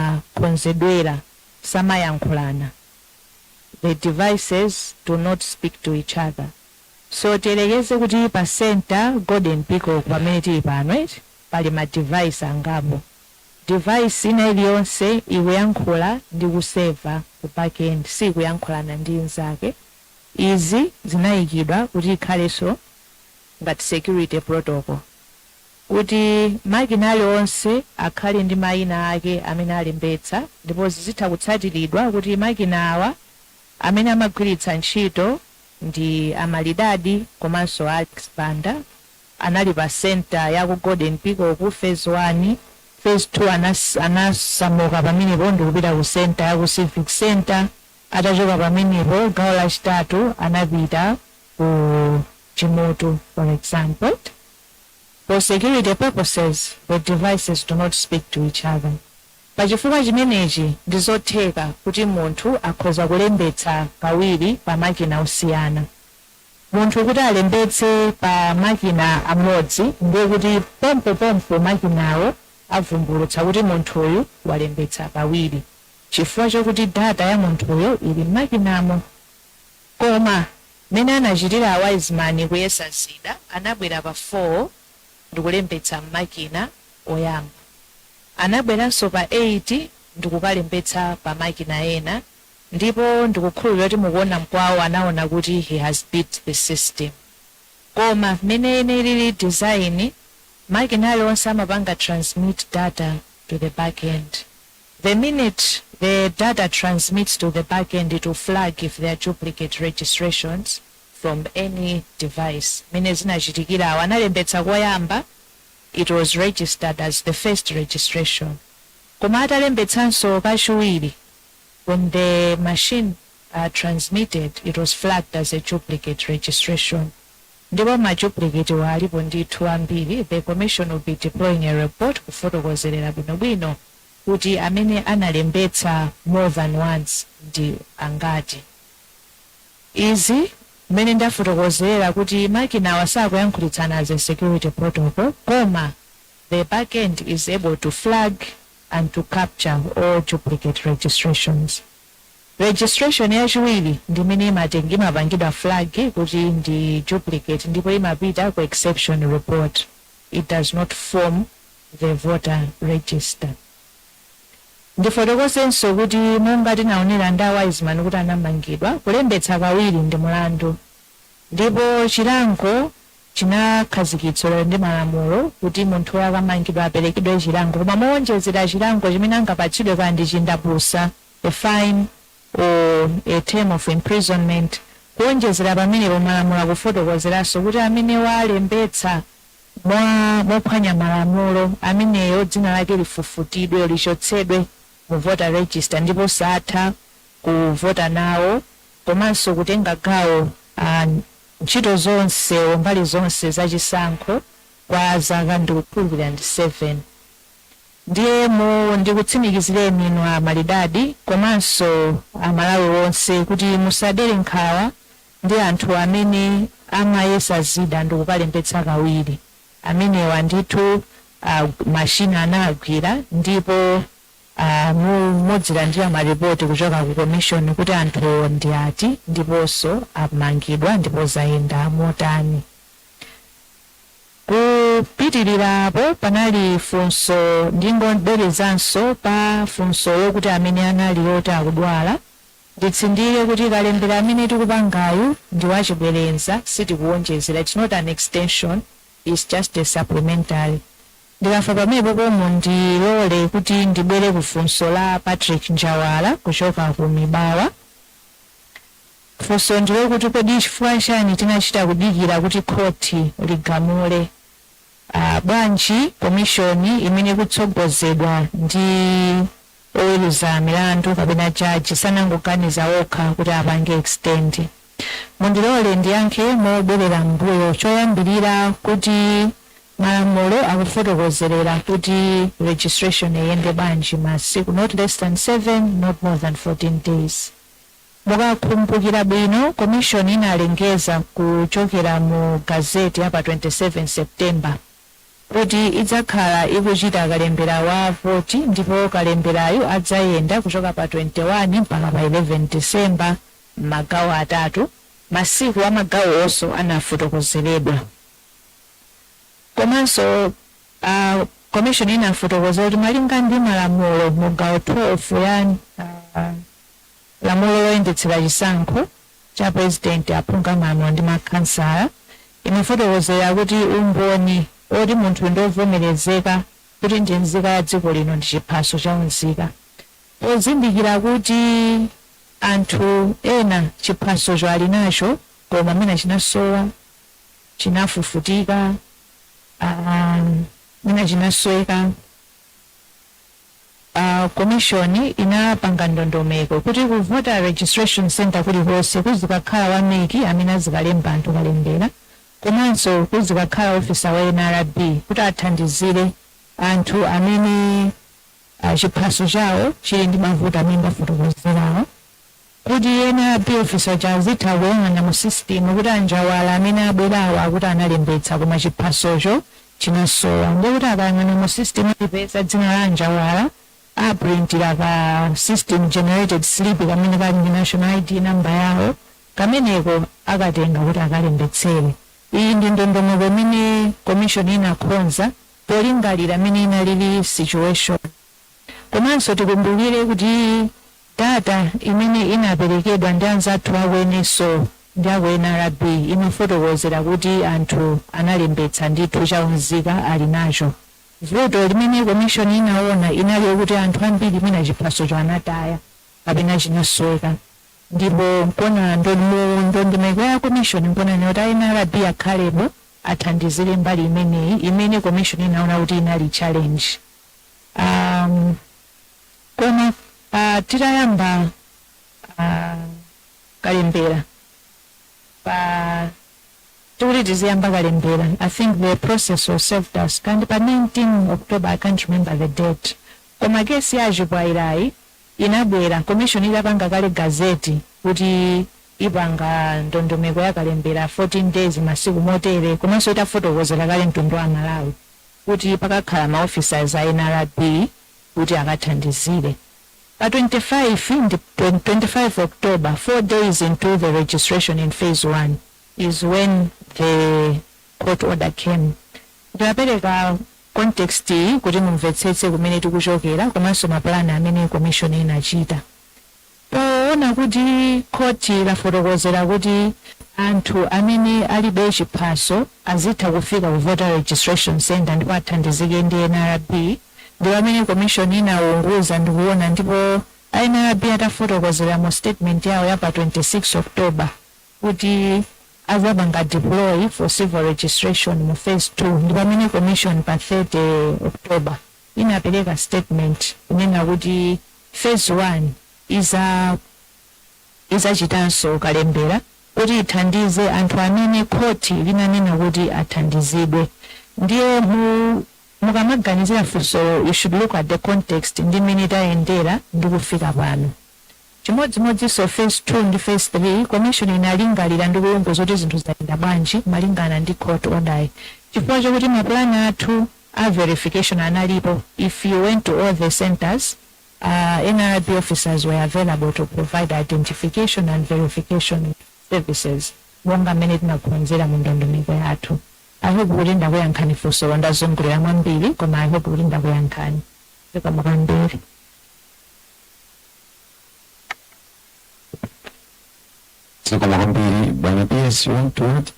D: anakonzedwera samayankhulana. The devices do not speak to each other. So tiyerekeze kuti pa center Golden Peacock pamene tili pano, eti, pali ma device angapo. Device ina iliyonse ikuyankhula ndi ku server ku backend, sikuyankhulana ndi inzake. Izi zinayikidwa kuti ikhalenso ngati security protocol, kuti makina aliwonse akhale ndi mayina ake amene alembetsa, ndipo zizitha kutsatiridwa kuti makina awa amene amagwiritsa ntchito ndi Amalidadi komanso Alex Banda, anali pa center ya ku Golden Peacock phase 1, phase 2 anasamuka pamenepo ndikupita ku center ya ku Civic Center. Atachoka pamenepo, gawo lachitatu anapita ku Chimutu, for example. For security purposes, the devices do not speak to each other. Pachifukwa chimenechi, ndizotheka kuti munthu akhoza kulembetsa kawiri pa makina osiyana. Munthu kuti alembetse pa makina amodzi, ndiye kuti pompopompo makinawo avumbulutsa kuti munthuyu walembetsa kawiri, chifukwa chokuti data ya munthuyo ili m'makinamo. Koma mmene anachitira a Wiseman kuyesa zida, anabwera pa 4 ndikulembetsa m'makina oyamba, anabweranso pa 8 ndikukalembetsa pa makina ena, ndipo ndikukhulupirira kuti mukuona mkwawo anaona kuti he has beat the system. Koma mmene ene ilili design, makina aliwonse amapanga transmit data to the back end. The minute the data transmits to the back end, it will flag if there are duplicate registrations from any device. Mene zinachitikirawo, analembetsa koyamba, it was registered as the first registration, koma atalembetsanso kachiwiri, when the machine transmitted, it was flagged as a duplicate registration. Ndipo ma duplicate walipo ndithu ambiri. The commission will be deploying a report kufotokozerera bwinobwino kuti amene analembetsa more than once ndi angati. Izi mmene ndafotokozerera kuti makinawa sakuyankhulitsana as a security protocol, koma the backend is able to flag and to capture all duplicate registrations. Registration yachiwiri ndimene imapangidwa flag kuti ndi duplicate, ndipo imapita ku exception report. It does not form the voter register. Ndifotokozenso kuti monga tinaonera ndi a Wiseman kuti anamangidwa, kulembetsa kawiri ndi mulandu, ndipo chilango chinakhazikitsidwa ndi malamulo kuti munthu akamangidwa aperekedwe chilango. Koma mowonjezera chilango chimene angapatsidwe, kandi chindapusa, a fine or a term of imprisonment, kuwonjezera pamenepo malamulo akufotokozeranso kuti amene walembetsa mwa mophwanya malamulo, ameneyo dzina lake lifufutidwe, lichotsedwe mu voter register, ndipo satha kuvota nawo komanso kutenga gawo ntchito zonse, mbali zonse zachisankho kwa zaka, ndikukhulupirira ndi 7. Ndiye mu ndikutsimikizireni inu a Malidadi komanso Amalawi onse kuti musadere nkhawa ndi anthu amene amayesa zida ndikukalembetsa kawiri. Amenewa ndithu mashina anagwira ndipo mudzilandira maripoti kuchoka ku commission kuti anthu ndi ati ndiponso amangidwa ndipo zayenda motani. Kupitirirapo, panali funso, ndingobwerezanso pa funso lokuti amene anali oti akudwala, nditsindike kuti kalembera amene tikupangayu ndi wachibwereza, sitikuwonjezera. It's not an extension, it's just a supplementary. Ndikafa pamenepo pomwe, ndilole kuti ndibwere ku funso la Patrick Njawala kuchoka ku Mibawa. Funso ndilokuti kodi chifukwa chani tinachita kudikira kuti khoti ligamule? Bwanji commission imene ikutsogozedwa ndi oweruza milandu kapena jaji sanangoganiza okha kuti apange extend? Mundilole ndiyankhe mobwerera mbuyo. Choyambirira, kuti malamulo akufotokozerera kuti registration iyende bwanji, masiku not less than 7, not more than 14 days. Mukakumbukira bwino, commission inalengeza kuchokera mu gazeti ya pa 27 September kuti idzakhala ikuchita kalembera wa voti, ndipo kalemberayo adzayenda kuchoka pa 21 mpaka pa 11 December m'magawo atatu. Masiku a magawo onso anafotokozeredwa. Komanso commission inafotokoza kuti malinga ndi malamulo mu gawo 12 ya lamulo loyendetsera chisankho cha president, aphungu amalamulo ndi makhansala, imafotokozera kuti umboni oti munthu ndiovomerezeka kuti ndi nzika ya dziko lino ndi chiphaso cha unzika. Pozindikira kuti anthu ena chiphasocho ali nacho koma mwina chinasowa, chinafufutika, mwina chinasweka, commission inapanga ndondomeko kuti ku voter registration center kulikonse kuzikakhala wa MEC amene azikalemba anthu kalembera, komanso kuzikakhala officer wa NRB kuti athandizire anthu amene chiphaso chawo chili ndi mavuto amene ndafotokozerawo, kuti NRB officer chazitha kuyang'ana mu system kuti anjawala amene abwerawo akuti analembetsa koma chiphasocho chinasowa. Ndikuti akayang'ana mu system ipeza dzina la anjawala, aprintira ka system generated slip kamene kali ndi national ID number yawo, kameneko akatenga kuti akalembetsere. Iyi ndi ndondomeko imene commission inakonza polingalira imene inalili situation. Komanso tikumbukire kuti data imene inaperekedwa ndi anzathu aku NSO ndi aku NRB imafotokozera kuti anthu analembetsa ndithu, chaunzika ali nacho. Vuto limene commission inaona inali yokuti anthu ambiri mwina chiphasocho anataya kapena chinasweka, ndipo nkona ndondomeko ya commission nkona kuti NRB akhalepo athandizire mbali imeneyi imene commission inaona kuti inali challenge. Koma titayamba kalembera pa tikuti tiziyamba kalembera, I think the process was served us kandi pa 19 October, I can't remember the date, koma kesi ya Chipwairayi inabwera commission itapanga kale gazeti kuti ipanga ndondomeko ya kalembera 14 days, masiku motere, komanso itafotokozera kale mtundu wa Malawi kuti pakakhala ma officers a NRB kuti akathandizire. Pa 25 ndi 25 October, 4 days into the registration in phase 1, is when the court order came. Ndinapereka context iyi kuti mumvetsetse kumene tikuchokera komanso mapulani amene commission inachita. Poona kuti khoti lafotokozera kuti anthu amene alibe chiphaso azitha kufika ku voter registration center ndipo athandizike ndi NRB, ndi pamene commission inawunguza ndikuona, ndipo NRB atafotokozera mu statement yawo ya pa 26 October kuti azapanga deploy for civil registration mu phase 2, ndi pamene commission pa 30 October inapereka statement kunena kuti phase 1 izachitanso kalembera kuti ithandize anthu amene khoti linanena kuti athandizidwe. Ndiye mukamaganizira funso, you should look at the context ndi mmene tayendera ndi kufika pano. Chimodzimodzinso phase 2 ndi phase 3, commission inalingalira ndi kulongoza kuti zinthu zayenda bwanji malingana ndi court order. Chifukwa chokuti mapulani athu a verification analipo. If you went to all the centers, NRB officers were available to provide identification and verification services monga mmene tinakonzera mu ndondomeko yathu. I hope kuti ndakuyankhani funso. Ndazungulira mwambiri, koma I hope kuti ndakuyankhani. Zikomo kwambiri.
C: Zikomo kwambiri. Bwana PS, you want to add?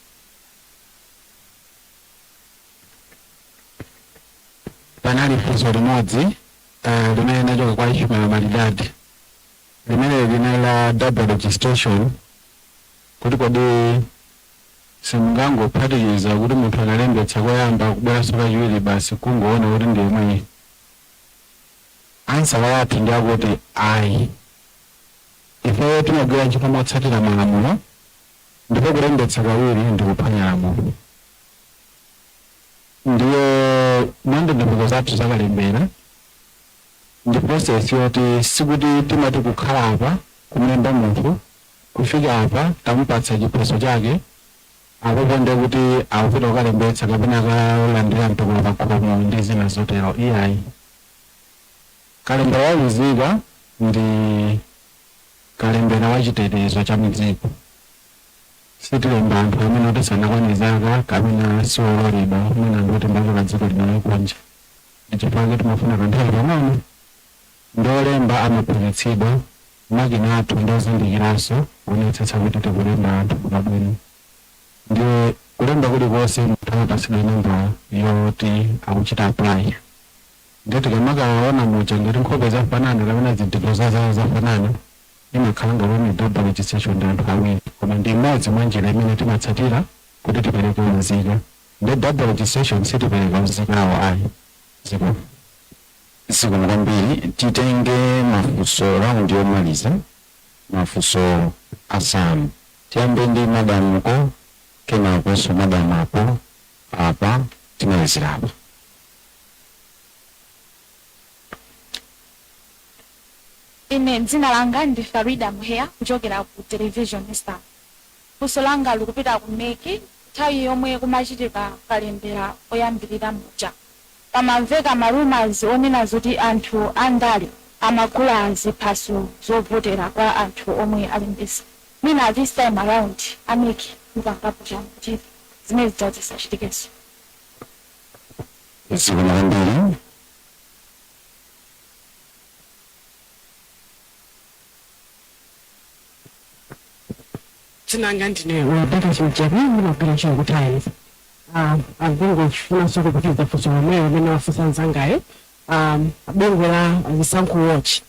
E: Panali funso limodzi limene linachoka kwa Ishmael Malidadi, limene linali la double registration, kuti kodi simungangophatikiza kuti munthu analembetsa koyamba, kubweranso kachiwiri, basi kungoona kuti ndi yemweyi? Answer yathu ndi akuti ayi. Ifeyo timagwira ntchito motsatira malamulo, ndipo kulembetsa kawiri ndi kuphwanya lamulo. Ndiye mwandondomeko zathu zakalembera ndi process yoti sikuti timati kukhala apa kumlemba munthu, kufika apa tamupatsa chiphaso chake, apopo ndiye kuti akupita kukalembetsa kapena akalandira mtukula pakhomo ndi zina zotero, iyayi. Kalembera waunzika ndi kalembera wa chitetezo cha mdziko. Sitilemba anthu amene oti sanakwane zaka kapena siwololedwa, mwina anthu oti mbachoka dziko lino lakunja. Ndichifukwa timafuna kanthawi pang'ono. Ndolemba amaphunzitsidwa, makina athu ndozindikiranso kuonetsetsa kuti tikulemba anthu pabwino. Ndiye kulemba kulikonse munthu amapatsidwa nambala yoti akuchita apply. Ndiye tikamakaona muja ngati nkhope zafanana kapena zinthu zazawo zafanana, imakhala ngati double registration ndi anthu awiri, koma ndi imodzi mwa njira imene timatsatira kuti tipereke unzika. Ndi double registration sitipereka unzikawo, ayi. Ziko.
C: Zikomo kwambiri. Titenge mafunso round yomaliza, mafunso asanu. Tiyambe ndi madamuko, kenakonso madamu apo apa, timalizira apa.
H: Ine dzina langa ndi Farida Muheya kuchokera ku Television Star. Funso langa likupita ku MEC. Nthawi yomwe kumachitika kalembera oyambirira muja, pamamveka ma rumours onena zoti anthu andale amagula ziphaso zovotera kwa anthu omwe alembesa. Mwina this time around a MEC mupangapo chani kuti zimene zija zisachitikenso?
C: Zikomo kwambiri.
I: Dzina langa ndine Rebecca Chimchepe, ndimagwira ntchito ku Times. Ndingofunanso kupitiriza funso lomweyo limene wafunsa mzangayo. Bungwe la Zisankho Watch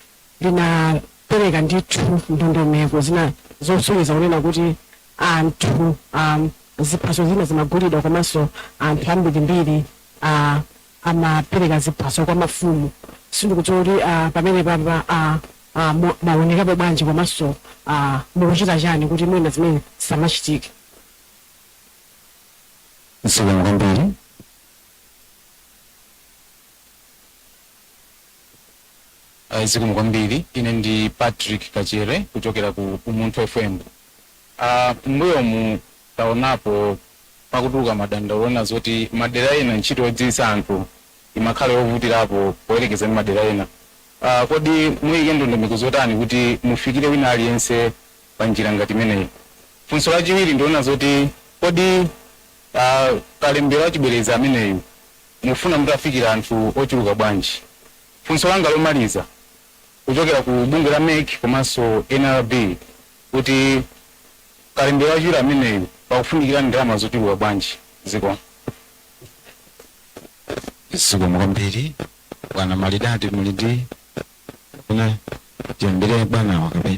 I: linapereka ndithu ndondomeko zina zosonyeza kunena kuti anthu ziphaso zina zimagulidwa, komanso anthu ambirimbiri amapereka ziphaso kwa mafumu. Sindikudziwa kuti pamene papa maonekapo bwanji, komanso mukuchita chani kuti mwina zimene zisamachitike?
C: Zikomo kwambiri.
J: Zikomo kwambiri. Ine ndi Patrick Kachere kuchokera ku Umunthu FM. Mbuyomu taonapo pakutuluka madandaulo ena zoti madera ena ntchito yodziwitsa anthu imakhala yovutirapo poyerekeza ndi madera ena. Kodi muyike ndondomeko zotani kuti mufikire wina aliyense pa njira ngati imeneyi? Funso lachiwiri ndiona zoti kodi kalembera wachibwereza ameneyu mufuna mutafikira anthu ochuluka bwanji? Funso langa lomaliza kuchokera ku bungwe la MEC komanso NRB, kuti kalembera wachiwiri ameneyu pakufunikira ndalama zochuluka bwanji? Ziko.
C: Zikomo kwambiri. Bwana Malidadi, muli ndi kapena tiyambire bwana wakapena?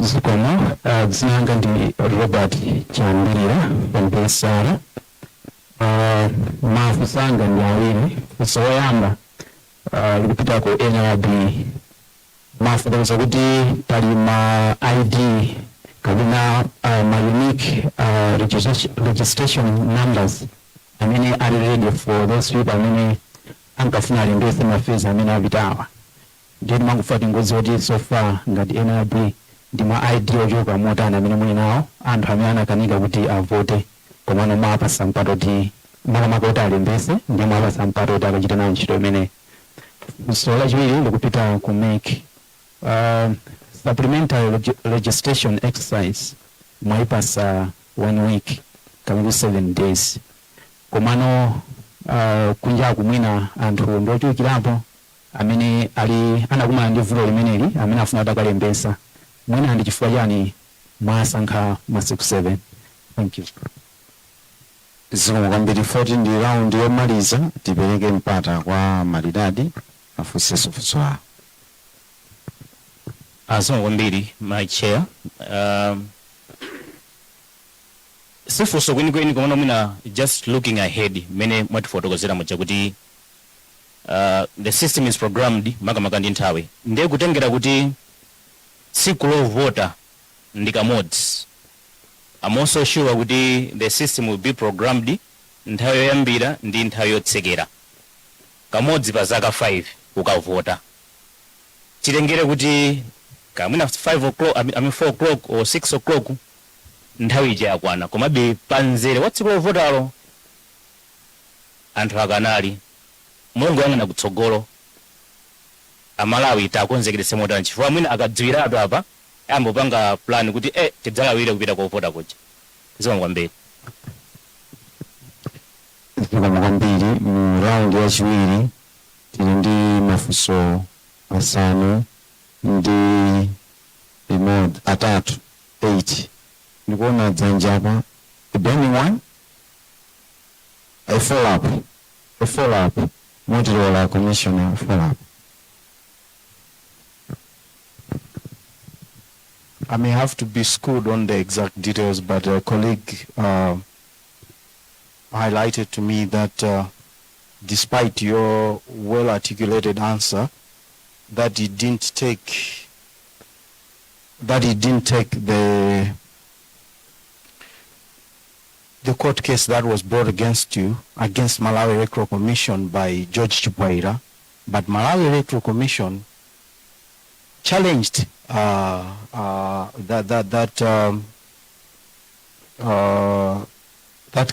K: Zikomo. Dzina langa ndi Robert Chambirira from. Mafunso anga ndi awiri. Funso loyamba likupita ku NRB. Mafotokoza kuti pali ma ID kapena ma unique registration numbers amene ali ready for those people amene ankafuna alembetse ma phase amene apitawa. Ndiye timangofuna tingodziwa kuti so far ngati NRB Ndi ma ID ochuluka motani amene muli nawo, anthu amene anakanika kuti avote, komano mwapasa mpata kuti, makamaka kuti alembese, ndiye mwapasa mpata kuti akachite nawo ntchito imene? Funso lachiwiri likupita ku MEC. Supplementary registration exercise mwayipasa one week kapena 7 days, komano kunjaku mwina anthu ndochulukirapo amene ali anakumana ndi vuto limeneli, amene afuna kuti akalembesa. Mwina ndi chifukwa chani mwasankha masiku 7? Thank you.
C: Zikomo kwambiri. 40 ndi round yomaliza. Tipereke mpata kwa Maridadi afunsenso funso awo.
G: Zikomo kwambiri, my chair. Sifunso kwenikweni, komano mwina just looking ahead, mmene mwatifotokozera muja kuti the system is programmed makamaka ndi nthawi, ndiye kutengera kuti tsiku lovota ndi kamodzi, I'm also sure kuti the system will be programmed nthawi yoyambira ndi nthawi yotsekera, kamodzi pa zaka 5 ukavota. Chitengere kuti kamwina 5 o'clock, I mean 4 o'clock or 6 o'clock, nthawi ija yakwana, komabe pamzere wa tsiku lovotalo anthu akanali. Mulungu kutsogolo, Amalawi takonzekeretse motani? Chifukwa mwina akadziwiratu apa, ambopanga plan kuti tidzalawire kupita kovota kuja. Zikomo kwambiri.
C: Zikomo kwambiri. Mu round yachiwiri tili ndi mafunso asanu ndi limodzi, atatu, 8. Ndikuona dzanja apa, the burning one, a follow up, a follow up. Motilola, Commissioner, follow up.
L: I may have to be schooled on the exact details, but a colleague highlighted to me that despite your well-articulated answer, that he didn't take the court case that was brought against you, against Malawi Electoral Commission by George Chipwaira, but Malawi Electoral Commission challenged that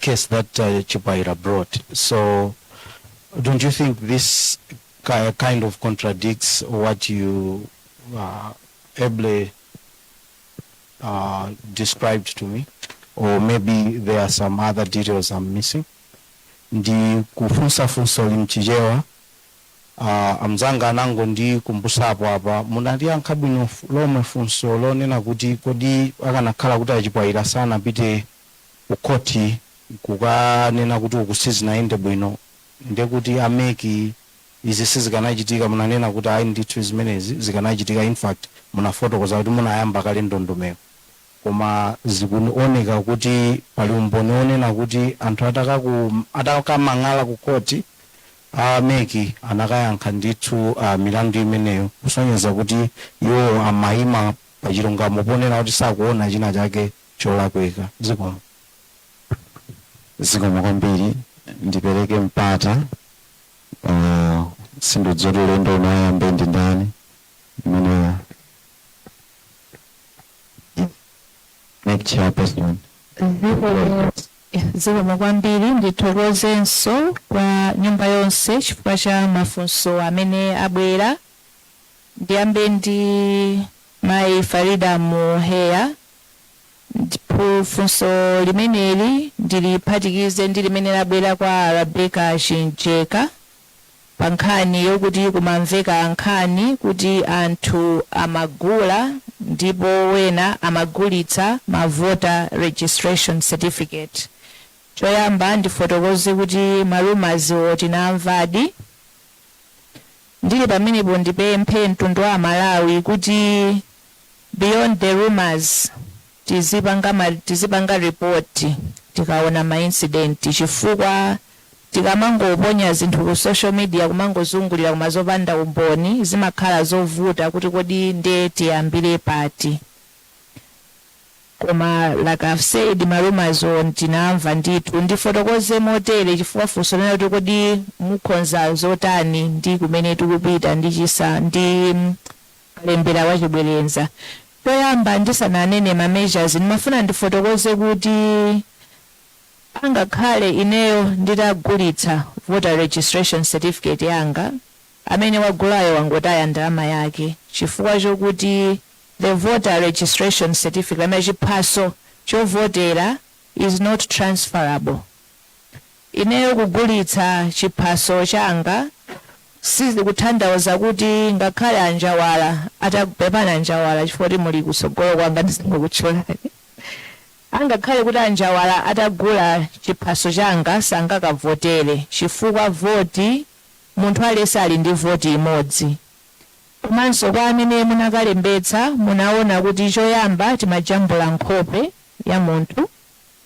L: case that Chipwaira brought. So, don't you think this kind of contradicts what you ably described to me? Or maybe there are some other details I'm missing. Ndi kufunsa funso mChichewa. Amzanga anango ndi kumbusapo apa, munaliyankha bwino lomwe funso lonena kuti kodi akanakhala kuti aChipwaira sanapite ku khoti kukanena kuti uku sizinayende bwino, ndekuti a MEC izi sizikanachitika? Munanena kuti ayi ndithu, zimenezi zikanachitika. In fact, munafotokoza kuti munayamba kale ndondomeko, koma zikuoneka kuti pali umboni onena kuti anthu atakamang'ala ku khoti, a MEC anakayankha ndithu milandu imeneyo, kusonyeza kuti iwo amayima pachilungamo ponena kuti sakuona china chake cholakwika. Zikomo.
C: Zikomo kwambiri. Ndipereke mpata, sindidziwa kuti ulendo unayambe ndi ndani mmene. MEC chairperson.
D: Zikomo kwambiri. Ndithokozenso kwa nyumba yonse chifukwa cha mafunso amene abwera. Ndiyambe ndi mayi Farida Muheya. Ndipo funso limeneli ndiliphatikize ndi limene labwera kwa Rebecca Chinjeka pa nkhani yokuti kumamveka nkhani kuti anthu amagula ndipo wena amagulitsa ma voter registration certificate. Choyamba ndifotokoze kuti ma rumours tinamvadi. Ndili pamenepo, ndipemphe mtundu wa Malawi kuti beyond the rumors, tizipanga report tikaona ma incident, chifukwa tikamangoponya zinthu ku social media, kumangozungulira koma zopanda umboni, zimakhala zovuta kuti kodi nde tiyambire pati. Koma like I've said, ma rumours tinamva ndithu. Ndifotokoze motere, chifukwa funso lina kuti kodi mukhonza zotani ndi kumene tikupita ndi chisa ndi kalembera wachibwerenza. Toyamba, ndisananene ma measures, ndimafuna ndifotokoze kuti angakhale ineyo nditagulitsa voter registration certificate yanga, amene wagulayo wangotaya ndalama yake, chifukwa chokuti the voter registration certificate, amene chiphaso chovotera, is not transferable. Ineyo kugulitsa chiphaso changa sizikutanthauza kuti ngakhale anjawala atapepana, anjawala, chifukwa kuti muli kutsogolo kwanga, ndisingokutchulani, angakhale kuti anjawala atagula chiphaso changa, sangakavotere, chifukwa voti, munthu aliyense ali ndi voti imodzi. Komanso kwa amene munakalembetsa, munaona kuti choyamba timajambula nkhope ya munthu,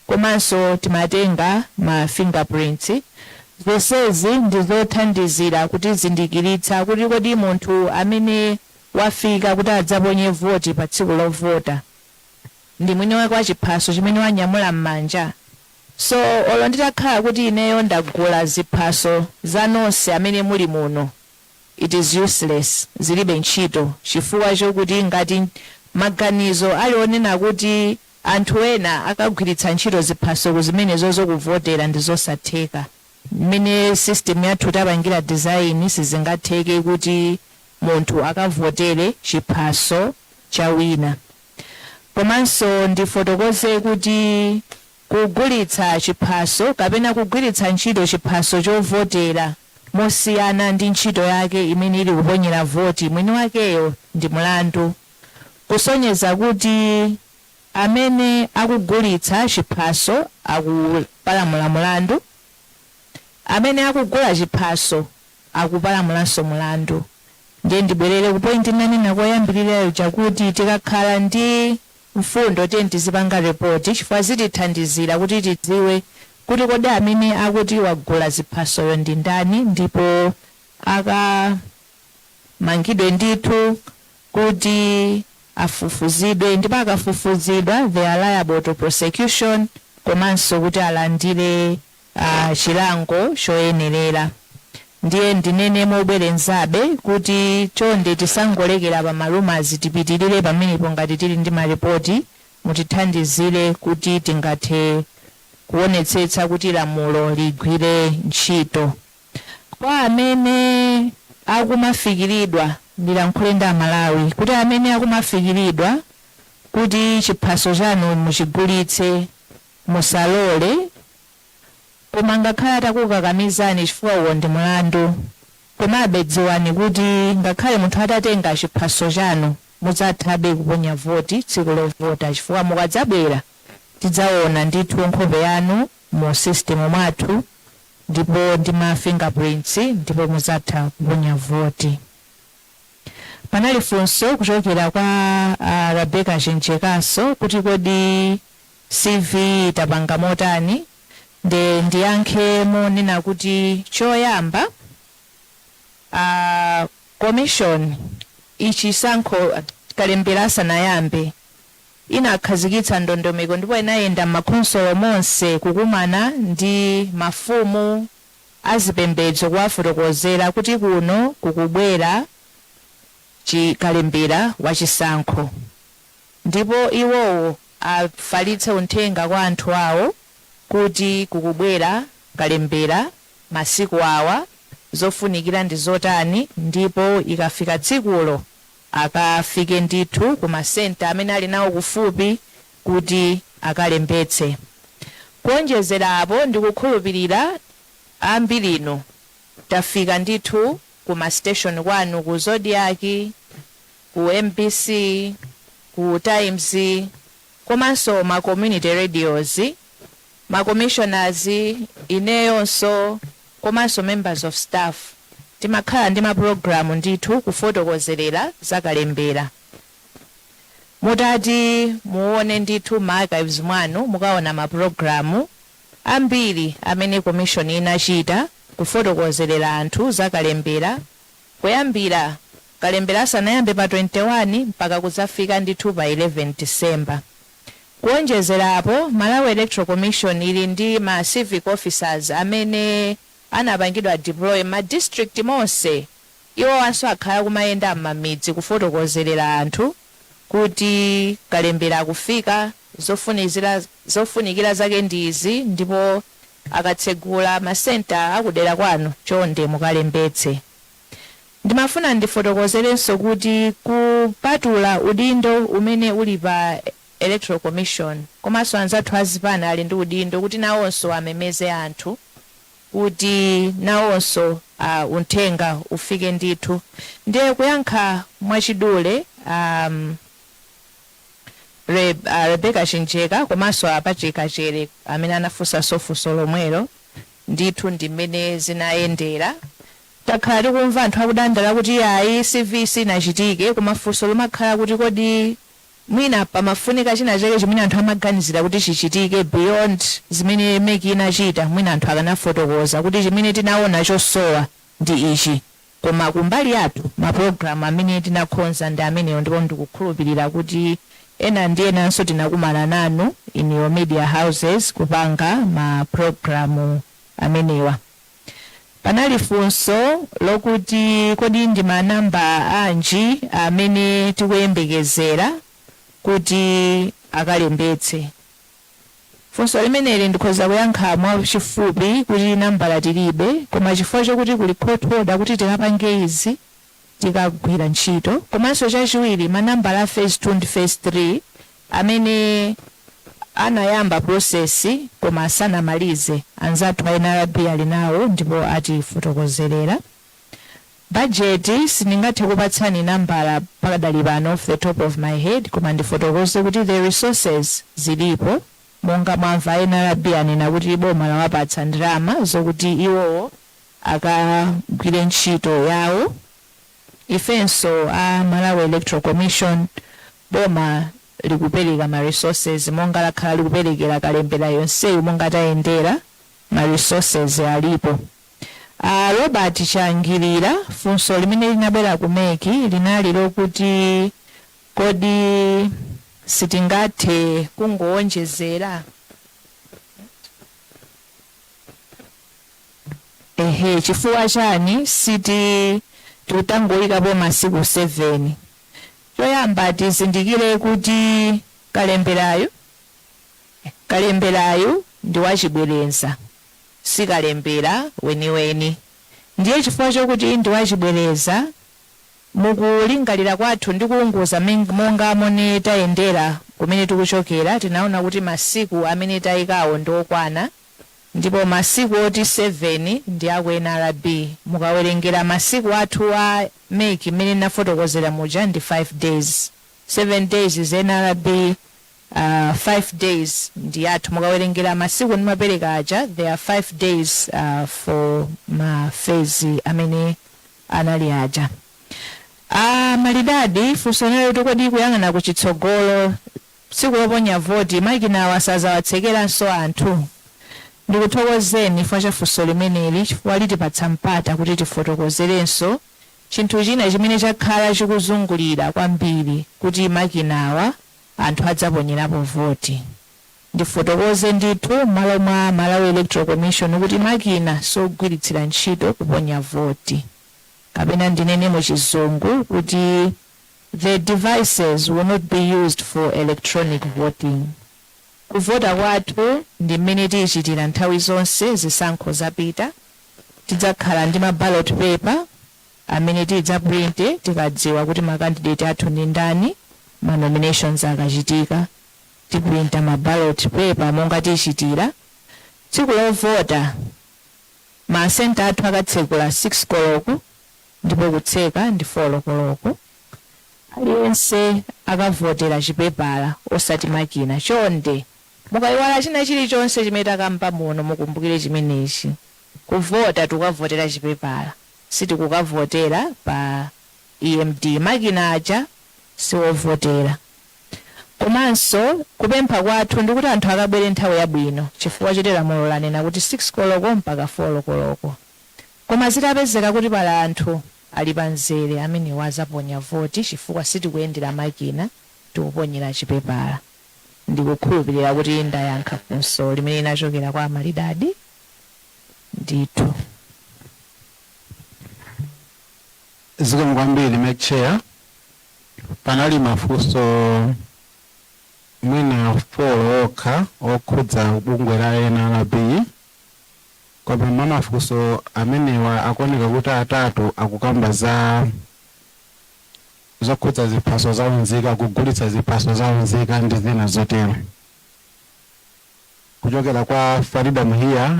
D: komanso timatenga ma fingerprints. Zonsezi ndi zothandizira kutizindikiritsa kuti kodi munthu amene wafika kuti adzaponye voti pa tsiku lovota ndi mwini wake wa chiphaso chimene wanyamula m'manja. So olo nditakhala kuti ineyo ndagula ziphaso za nonse amene muli muno, it is useless, zilibe ntchito, chifukwa chokuti ngati maganizo ali onena kuti anthu ena akagwiritsa ntchito ziphaso zimenezo zokuvotera, ndi zosatheka. Mmene system yathu tapangira design, sizingatheke kuti munthu akavotere chiphaso cha wina. Komanso ndifotokoze kuti kugulitsa chiphaso kapena kugwiritsa ntchito chiphaso chovotera mosiyana ndi ntchito yake imene ili kuponyera voti mwini wakeyo ndi mlandu, kusonyeza kuti amene akugulitsa chiphaso akupalamula mulandu, amene akugula chiphaso akupalamulanso mulandu. Ndiye ndibwerere ku point nanena koyambirirayo, chakuti tikakhala ndi mfundo, tiye tizipanga report, chifukwa zitithandizira kuti tidziwe kuti kodi amene akuti wagula ziphasoyo ndi ndani, ndipo akamangidwe ndithu kuti afufuzidwe, ndipo akafufuzidwa they are liable to prosecution, komanso kuti alandire chilango choyenerera. Ndiye ndinene mobwerezabe kuti chonde tisangolekera pa ma rumours, tipitirire pamenepo. Ngati tili ndi maripoti, mutithandizire kuti tingathe kuonetsetsa kuti lamulo ligwire ntchito. Kwa amene akumafikiridwa, ndilankhule ndi Amalawi kuti amene akumafikiridwa kuti chiphaso chanu muchigulitse, musalole. Koma ngakhale atakukakamizani, chifukwa uwo ndi mulandu, komabe dziwani kuti ngakhale munthu atatenga chiphaso chanu, mudzathabe kuponya voti tsiku lovota, chifukwa mukadzabwera tidzaona ndithu nkhope yanu mu system mwathu ndipo ndi ma fingerprints, ndipo mudzatha kuponya voti. Panali funso kuchokera kwa Rebecca Chenjekaso kuti kodi CV tapanga motani? Nde ndiyankhe monena kuti choyamba, commission ichisankho kalembera asanayambe inakhazikitsa ndondomeko, ndipo inayenda m'makhonsolo monse kukumana ndi mafumu azipembedzo kuwafotokozera kuti kuno kukubwera chikalembera wachisankho, ndipo iwowo afalitse uthenga kwa anthu awo kuti kukubwera kalembera masiku awa, zofunikira ndi zotani, ndipo ikafika tsikulo akafike ndithu ku masenta amene ali nawo kufupi kuti akalembetse. Kuonjezera apo, ndikukhulupirira ambirinu tafika ndithu ku ma station kwanu, ku Zodiak, ku MBC, ku Times, komanso ma community radios. Ma commissioners, ineyonso, komanso members of staff, timakhala ndi mapulogalamu ndithu kufotokozerera zakalembera. Mutati muone ndithu ma archives mwanu, mukaona mapulogalamu ambiri amene commission inachita kufotokozerera anthu zakalembera, kuyambira kalembera asanayambe pa 21 mpaka kudzafika ndithu pa 11 December. Kuonjezerapo, Malawi Electoral Commission ili ndi ma civic officers amene anapangidwa deploy ma district monse. Iwowanso akhala kumayenda m'mamidzi kufotokozerera anthu. Kuti kalembera akufika, zofunikira zake ndi izi, ndipo akatsegula masenta akudera kwanu, chonde mukalembetse. Ndimafuna ndifotokozerenso kuti kupatula udindo umene uli pa Electoral Commission, komanso anzathu azipani ali ndi udindo kuti nawonso amemeze anthu, kuti nawonso uthenga ufike ndithu. Ndiye kuyankha mwachidule Rebecca Chinjeka komanso a Patrick Kachere amene anafunsanso funso lomwelo, ndithu ndi mmene zinayendera. Takhala tikumva anthu akudandaula kuti ayi, CV sinachitike, koma funso limakhala kuti kodi mwina pamafunika china chake chimene anthu amaganizira kuti chichitike beyond zimene MEC inachita? Mwina anthu akanafotokoza kuti chimene tinaona chosowa ndi ichi. Koma kumbali yathu, mapulogalamu amene tinakonza ndi amenewo, ndipo ndikukhulupirira kuti ena ndi enanso tinakumana nanu in your media houses kupanga mapulogalamu amenewa. Panali funso lokuti kodi ndi manamba anji amene tikuyembekezera kuti akalembetse? Funso limeneli ndikhoza kuyankha mwachifupi kuti nambala tilibe, koma chifukwa chokuti kuli court order kuti tikapange izi, tikagwira ntchito. Komanso chachiwiri, manambala a phase 2 ndi phase 3 amene anayamba process koma asanamalize, anzathu a NRB ali nawo ndipo atifotokozerera. Bajeti, sindingathe kupatsani nambala pakadali pano off the top of my head, koma ndifotokoze kuti the resources zilipo. Monga mwamva, NRB anena kuti boma lawapatsa ndalama zokuti iwowo akagwire ntchito yawo. Ifenso a Malawi Electoral Commission, boma likupereka ma resources monga lakhala likuperekera kalembera yonseyu. Monga tayendera, ma resources alipo. Robert Changirira, funso limene linabwera ku MEC linali lokuti kodi sitingathe kungowonjezera? Ehe, chifukwa chani siti tikutangoyikapo masiku 7? Choyamba tizindikire kuti kalemberayo ndi wachibwereza, sikalembera weniweni. Ndiye chifukwa chokuti ndi wachibwereza, mukulingalira kwathu ndi kuunguza monga momwe tayendera kumene tikuchokera, tinaona kuti masiku amene tayikawo ndi okwana, ndipo masiku oti 7 ndi aku NRB. Mukawerengera masiku athu a MEC mmene nafotokozera muja ndi 5 days, 7 days is NRB, 5 days ndi athu. Mukawerengera masiku ndimapereka aja, there are 5 days for ma phase amene anali aja. Malidadi, funso lero, kodi kuyang'ana kuchitsogolo, tsiku loponya voti makinawa sazawatsekeranso anthu? Ndikuthokozeni chifukwa cha funso limeneli, chifukwa litipatsa mpata kuti tifotokozerenso chinthu china chimene chakhala chikuzungulira kwambiri, kuti makinawa anthu adzaponyerapo voti. Ndifotokoze ndithu m'malo mwa Malawi Electoral Commission kuti makina sogwiritsira ntchito kuponya voti, kapena ndinene mu Chizungu kuti the devices will not be used for electronic voting. Kuvota kwathu ndi mmene tiyichitira nthawi zonse zisankho zapita. Tidzakhala ndi ma ballot paper amene tidzaprinte tikadziwa kuti ma candidate athu ndi ndani. Ma nominations akachitika, tiprinta ma ballot paper monga tichitira. Tsiku lovota, masenta athu akatsekula 6 koloko ndipo kutseka ndi 4 koloko. Aliyense akavotera chipepala, osati makina. Chonde, mukayiwala china chilichonse chimene takamba muno, mukumbukire chimenechi: kuvota tikukavotera chipepala, sitikukavotera pa EMD. Makina aja siwovotera. Komanso kupempha kwathu ndikuti anthu akabwere nthawi yabwino, chifukwa choti lamulo lanena kuti 6 koloko mpaka 4 koloko. Koma zitapezeka kuti pali anthu ali pamzere, amenewo azaponya voti, chifukwa sitikuyendera makina, tikuponyera chipepala. Ndikukhulupirira kuti ndayankha funso limene linachokera kwa Malidadi ndithu.
E: Zikomo kwambiri, MEC Chair. Panali mafunso mwina 4 okha okhudza bungwe la NRB, koma mwa mafunso amenewa akuoneka kuti atatu akukamba za zokhudza ziphaso za unzika, kugulitsa ziphaso za unzika ndi zina zotero, kuchokera kwa Farida Muhiya,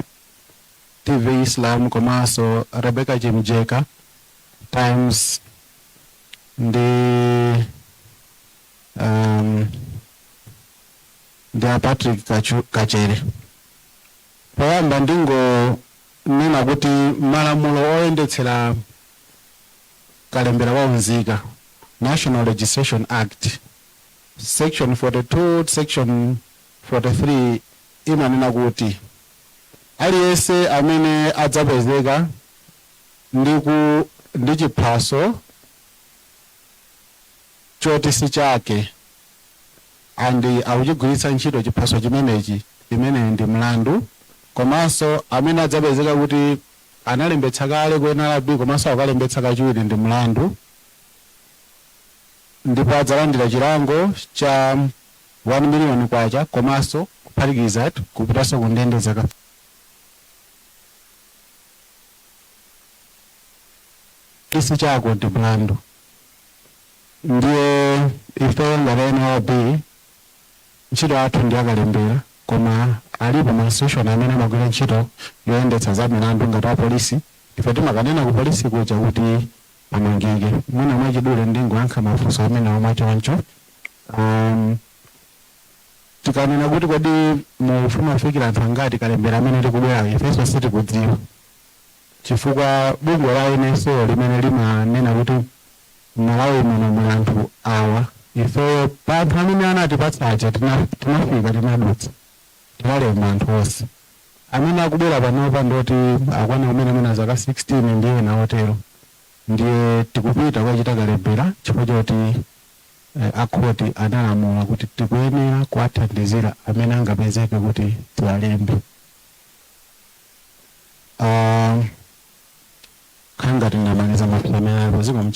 E: TV Islam, komanso Rebecca Chimjeka, Times, ndi a Patrick Kachere. Poyamba ndingonena kuti malamulo oyendetsera kalembera wa unzika, National Registration Act, section 42, section 43, imanena kuti aliyense amene adzapezeka ndi chiphaso choti si chake and akuchigwiritsa ntchito chiphaso chimenechi, imene ndi mlandu. Komanso amene adzapezeka kuti analembetsa kale ku NRB komanso akalembetsa kachiwiri, ndi mlandu, ndipo adzalandira chilango cha 1 million kwacha komanso kuphatikiza kupitanso ku ndende zaka si chako, ndi mlandu. Ndiye ife ngati NRB ntchito yathu ndi yakalembera, koma alipo ma institution amene amagwira ntchito yoyendetsa za milandu ngati apolisi. Ife timakanena ku polisi kuja kuti amangike. Mwina mwachidule ndingoyankha mafunso amene omwe choncho. Tikanena kuti kodi mufuna kufikira anthu angati kalembera amene tikubwera, ifenso sitikudziwa, chifukwa bungwe la NSO limene limanena kuti Malawi muno muli anthu awa, ifeyo pa anthu amene anatipatsa aja tinafika, tinadutsa, tinalemba anthu onse. Amene akubwera panopa ndoti akwana kumene mwina zaka 16 ndiye ena otero. Ndiye tikupita kukachita kalembera chifukwa choti akhoti analamula kuti tikuyenera kuwathandizira amene angapezeke kuti tiwalembe. Khangati ndamaliza mafunso amene alipo. Zikomo.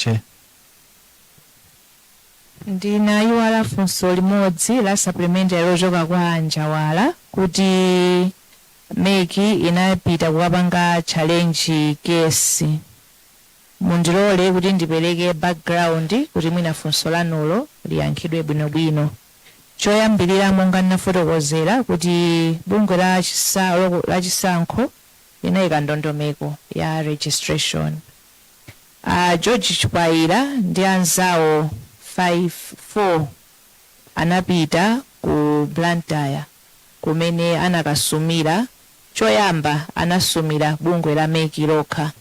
D: Ndinayiwala funso limodzi la supplementary lochoka kwa Njawala kuti MEC inapita kukapanga challenge case. Mundilole kuti ndipereke background kuti mwina funso lanulo liyankhidwe bwinobwino. Choyambirira, monga ndinafotokozera kuti bungwe la chisankho linayika ndondomeko ya registration, George Chipayira ndi anzawo 5 4 anapita ku Blantyre kumene anakasumira. Choyamba anasumira bungwe la MEC lokha.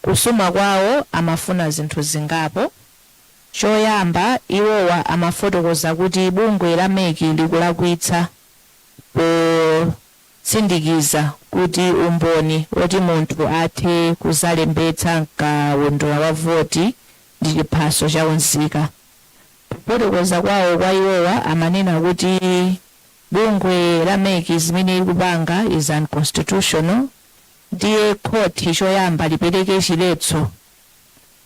D: Kusuma kwawo amafuna zinthu zingapo. Choyamba, iwowa amafotokoza kuti bungwe la MEC likulakwitsa potsindikiza kuti umboni woti munthu athe kuzalembetsa mkaundula wa voti ndi chiphaso cha unzika. Kufotokoza kwawo kwa iwowa, amanena kuti bungwe la MEC zimene likupanga is unconstitutional, ndiye khoti choyamba lipereke chiletso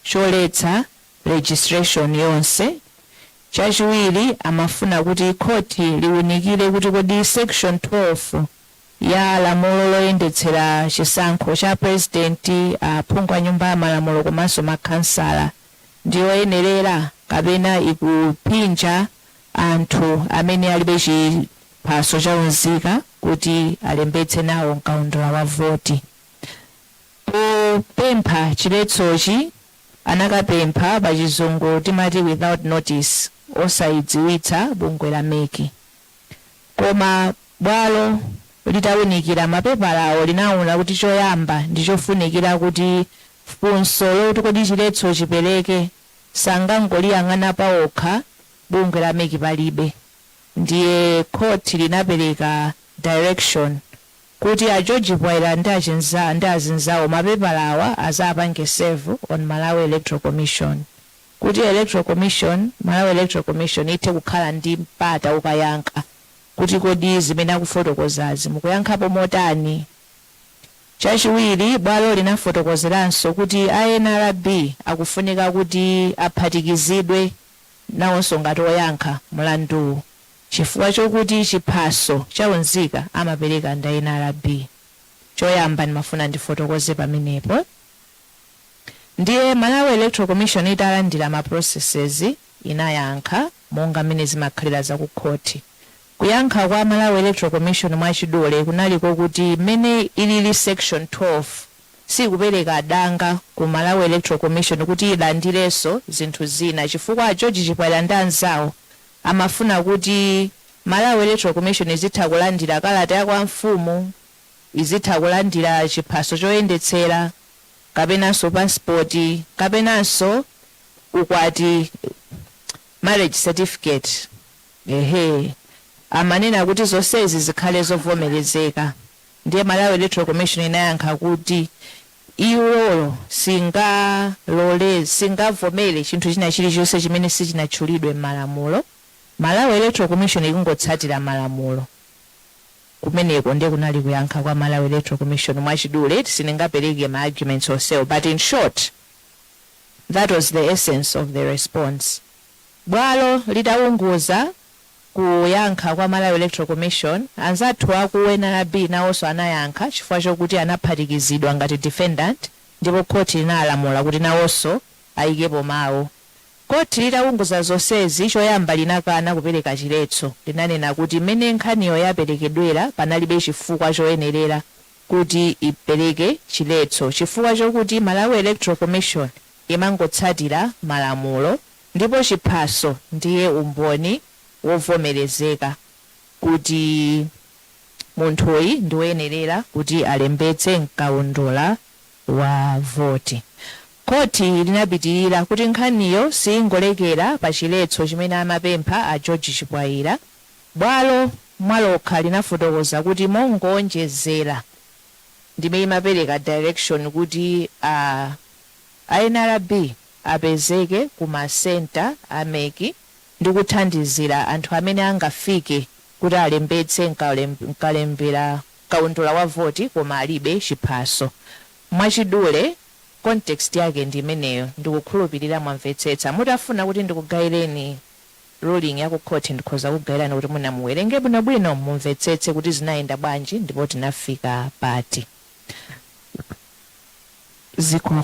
D: choletsa registration yonse. Chachiwiri, amafuna kuti khoti liwunikire kuti kodi section 12 ya lamulo loyendetsera chisankho cha president, aphungu a nyumba ya malamulo komanso makhansala ndiyoyenerera kapena ikuphinja anthu amene alibe chiphaso cha unzika kuti alembetse nawo mkaundula wa voti. Popempha chiletsochi anakapempha, pa Chizungu timati without notice, osayidziwitsa bungwe la MEC. Koma bwalo litawunikira mapepalawo linaona kuti choyamba ndichofunikira kuti funso loti kodi chiletso chipereke sangangoliyang'ana pawokha bungwe la MEC palibe. Ndiye khoti linapereka direction kuti a George Bwaira ndi azinzawo mapepalawa azapange serve on Malawi Electoral Commission, kuti Electoral Commission, Malawi Electoral Commission ithe kukhala ndi mpata ukayankha kuti kodi zimene akufotokozazi mukuyankhapo motani. Chachiwiri, bwalo linafotokozeranso kuti a NRB akufunika kuti aphatikizidwe. Nawonso ngati oyankha mlanduwu, chifukwa chokuti chiphaso chaunzika amapereka nda NRB. Choyamba ndimafuna ndifotokoze pamenepo. Ndiye Malawi Electoral Commission italandira ma processes, inayankha monga mmene zimakhalira zakukhoti. Kuyankha kwa Malawi Electoral Commission mwachidule kunali kokuti mmene ilili section 12 sikupereka danga ku Malawi Electoral Commission kuti ilandirenso zinthu zina, chifukwa George Chipwaira ndi anzawo amafuna kuti Malawi Electoral Commission izitha kulandira kalata ya kwa mfumu, izitha kulandira chiphaso choyendetsera, kapenanso pasipoti, kapenanso ukwati, marriage certificate. Ehe, amanena kuti zonsezi zikhale zovomerezeka. Ndiye Malawi Electoral Commission inayankha kuti iwoyo singalole, singavomere chinthu china chilichonse chimene sichinatchulidwe m'malamulo. Malawi Electoral Commission ikungotsatira malamulo. Kumeneko ndiye kunali kuyankha kwa Malawi Electoral Commission mwachidule. Sindingapereke ma arguments onsewo, but in short, that was the essence of the response. Bwalo litaunguza kuyankha kwa Malawi Electoral Commission, anzathu aku NRB nawonso anayankha, chifukwa chokuti anaphatikizidwa ngati defendant, ndipo khoti linalamula kuti nawonso ayikepo mawu. Khoti litaunguza zonsezi, choyamba linakana kupereka chiletso. Linanena kuti mmene nkhaniyo yaperekedwera, panalibe chifukwa choyenerera kuti ipereke chiletso, chifukwa chokuti Malawi Electoral Commission imangotsatira malamulo, ndipo chiphaso ndiye umboni wovomerezeka kuti munthuyi ndi woyenerera kuti alembetse mkaundula wa voti. Khoti linapitirira kuti nkhaniyo siyingolekera pa chiletso chimene amapempha a George Chipwaira. Bwalo mwalokha linafotokoza kuti mongonjezera ndime imapereka direction kuti a NRB apezeke ku masenta a MEC ndi kuthandizira anthu amene angafike kuti alembetse mkalembera kaundula wa voti koma alibe chiphaso. Mwachidule, context yake ndi imeneyo. Ndikukhulupirira mwamvetsetsa. Mutafuna kuti ndikugayireni ruling ya ku court, ndikhoza kugayirani kuti munamuwerenge bwinobwino, mumvetsetse kuti zinayenda bwanji ndipo tinafika pati. Zikomo.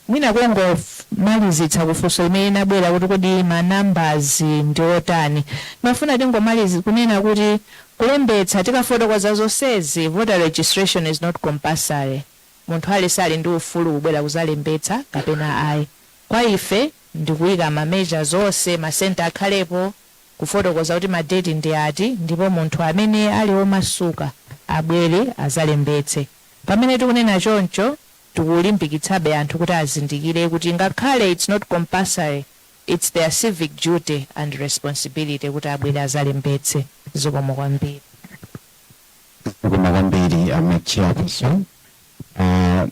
D: Mwina kungomalizitsa kufunso imene inabwera kuti kodi ma numbers ndi otani, mafuna tingomaliza kunena kuti kulembetsa, tikafotokoza zonsezi, voter registration is not compulsory. Munthu aliyense ali ndi ufulu kubwera kuzalembetsa kapena ayi. Kwa ife ndikuyika ma measures onse, masenta akhalepo, kufotokoza kuti madeti ndi ati, ndipo munthu amene ali womasuka abwere azalembetse. Pamene tikunena choncho, tikulimbikitsabe anthu kuti azindikire kuti ngakhale it's not compulsory, it's their civic duty and responsibility kuti abwere azalembetse. Zikomo kwambiri.
C: Zikomo kwambiri, a MEC Chairperson.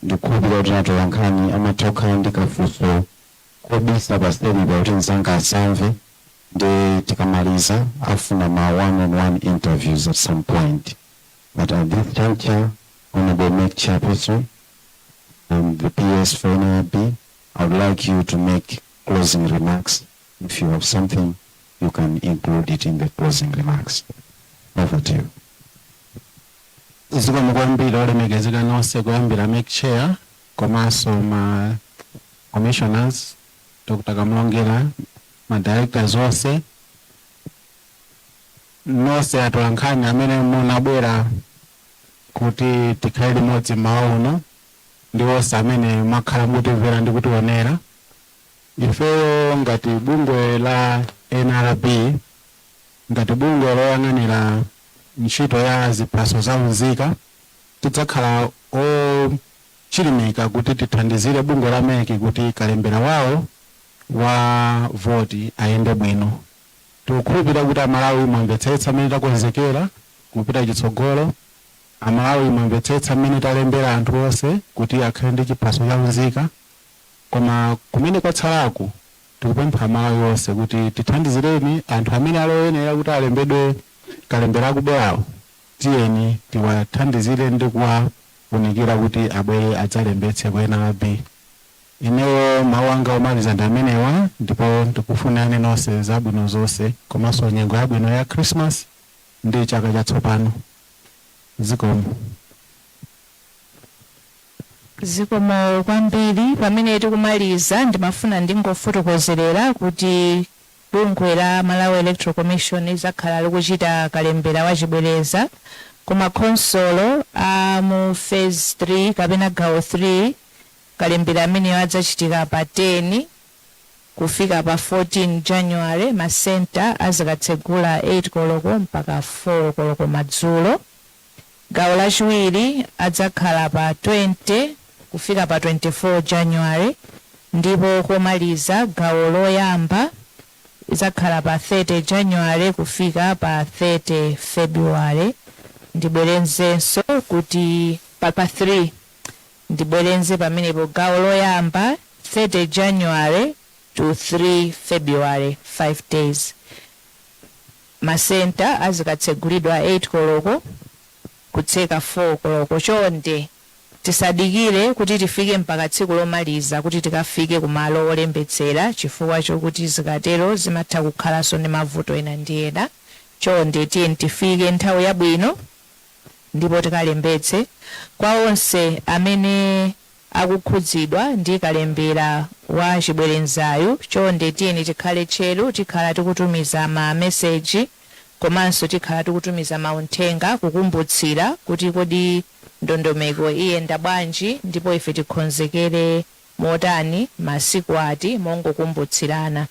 C: Ndikukhulupirira kuti atolankhani amatha kukhala ndi kafunso kobisa paselipa kuti mzanga asamve, ndi tikamaliza afuna ma one on one interviews at some point. But at this juncture, Honorable MEC Chairperson and the PS for NRB, I would like you to make closing remarks. If you have something, you can include it in the closing remarks. Over to you.
E: Zikomo kwambiri, olemekezeka nonse, kuyambira MEC Chair komanso ma commissioners, Dr Kamlongera, ma directors onse, nonse atolankhani amene munabwera kuti tikhale limodzi mmawa uno, ndi onse amene mwakhala mukutimvera ndi kutionera. Ifeyo ngati bungwe la NRB, ngati bungwe loyang'anira ntchito ya ziphaso za unzika, tidzakhala ochilimika kuti tithandizire bungwe la MEC kuti kalembera wawo wa voti ayende bwino. Tikukhulupirira kuti Amalawi mwamvetsetsa mmene takonzekera kupita chitsogolo. Amalawi mwamvetsetsa mmene talembera anthu onse kuti akhale ndi chiphaso cha unzika. Koma kumene kwatsalaku, tikupempha Amalawi onse kuti tithandizireni anthu amene ali oyenera kuti alembedwe kalembera akubwerawo. Tiyeni tiwathandizire ndi kuwaunikira kuti abwere adzalembetse ku NRB. Ineyo mawu anga omaliza ndi amenewa, ndipo ndikufunani nonse zabwino zonse komanso nyengo yabwino ya Christmas ndi chaka chatsopano. Zikomo.
D: Zikomo kwambiri. Pamene tikumaliza, ndimafuna ndingofotokozerera kuti bungwe la Malawi Electoral Commission lizakhala likuchita kalembera wachibwereza ku makhonsolo a mu phase 3 kapena gawo 3. Kalembera ameneyo adzachitika pa 10 kufika pa 14 January. Masenta azikatsegula 8 koloko mpaka 4 koloko madzulo. Gawo lachiwiri adzakhala pa 20 kufika pa 24 January, ndipo komaliza gawo loyamba idzakhala pa 30 January kufika pa 30 February. Ndibwerezenso kuti pa 3, ndibwerenze pamenepo, gawo loyamba 30 January to 3 February, 5 days. Masenta azikatsegulidwa 8 koloko kutseka 4 koloko. Chonde tisadikire kuti tifike mpaka tsiku lomaliza kuti tikafike kumalo olembetsera, chifukwa chokuti zikatero zimatha kukhalanso ndi mavuto ena ndi ena. Chonde tiye tifike nthawi yabwino ndipo tikalembetse. Kwa onse amene akukhudzidwa ndi kalembera wa chibwerenzayu, chonde tiyeni tikhale tcheru. Tikhala tikutumiza ma meseji komanso tikhala tikutumiza mauthenga kukumbutsira kuti kodi ndondomeko iyenda bwanji ndipo ife tikonzekere motani, masiku ati, mongokumbutsirana.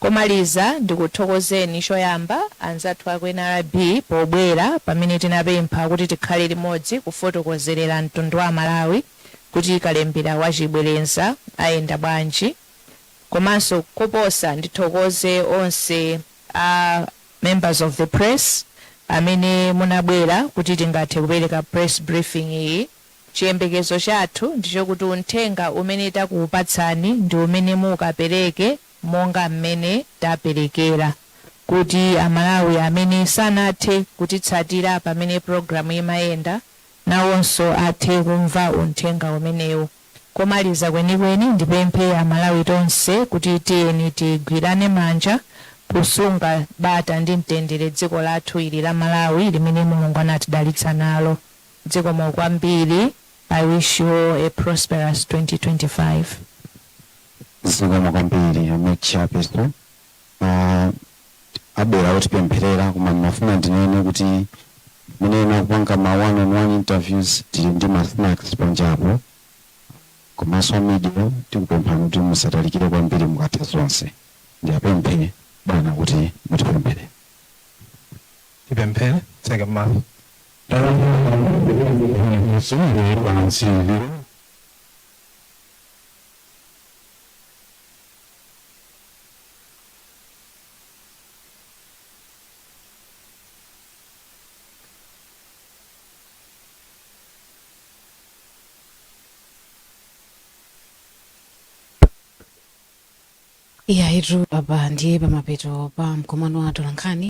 D: Komaliza, ndikuthokozeni choyamba anzathu aku NRB pobwera pamene tinapempha kuti tikhale limodzi kufotokozerera mtundu wa Malawi kuti kalembera wachibwerenza ayenda bwanji. Komanso koposa, ndithokoze onse a members of the press amene munabwera kuti tingathe kupereka press briefing iyi. Chiyembekezo chathu ndichokuti uthenga umene takuupatsani ndi umene mukapereke monga mmene taperekera, kuti Amalawi amene sanathe kutitsatira pamene programu imayenda nawonso athe kumva uthenga umenewu. Komaliza kwenikweni, ndipemphe Amalawi tonse kuti tiyeni tigwirane manja kusunga bata ndi mtendere dziko lathu ili la Malawi limene Mulungu anatidalitsa nalo. Zikomo kwambiri. I wish you all a prosperous 2025.
C: Zikomo kwambiri, a MEC chairperson. Abwera otipempherera, koma ndimafuna ndinene kuti mene kupanga ma one on one interviews, tili ndi ma snacks panjapo. Komanso media, tikupemphani kuti musatalikire kwambiri mukatha zonse. Ndiyapemphe bwana kuti mutipemphere.
B: Tipemphere, tseke m'maso.
E: Pansi.
A: Iya, itu apa ndiye pamapeto pa mkumano wa atolankhani.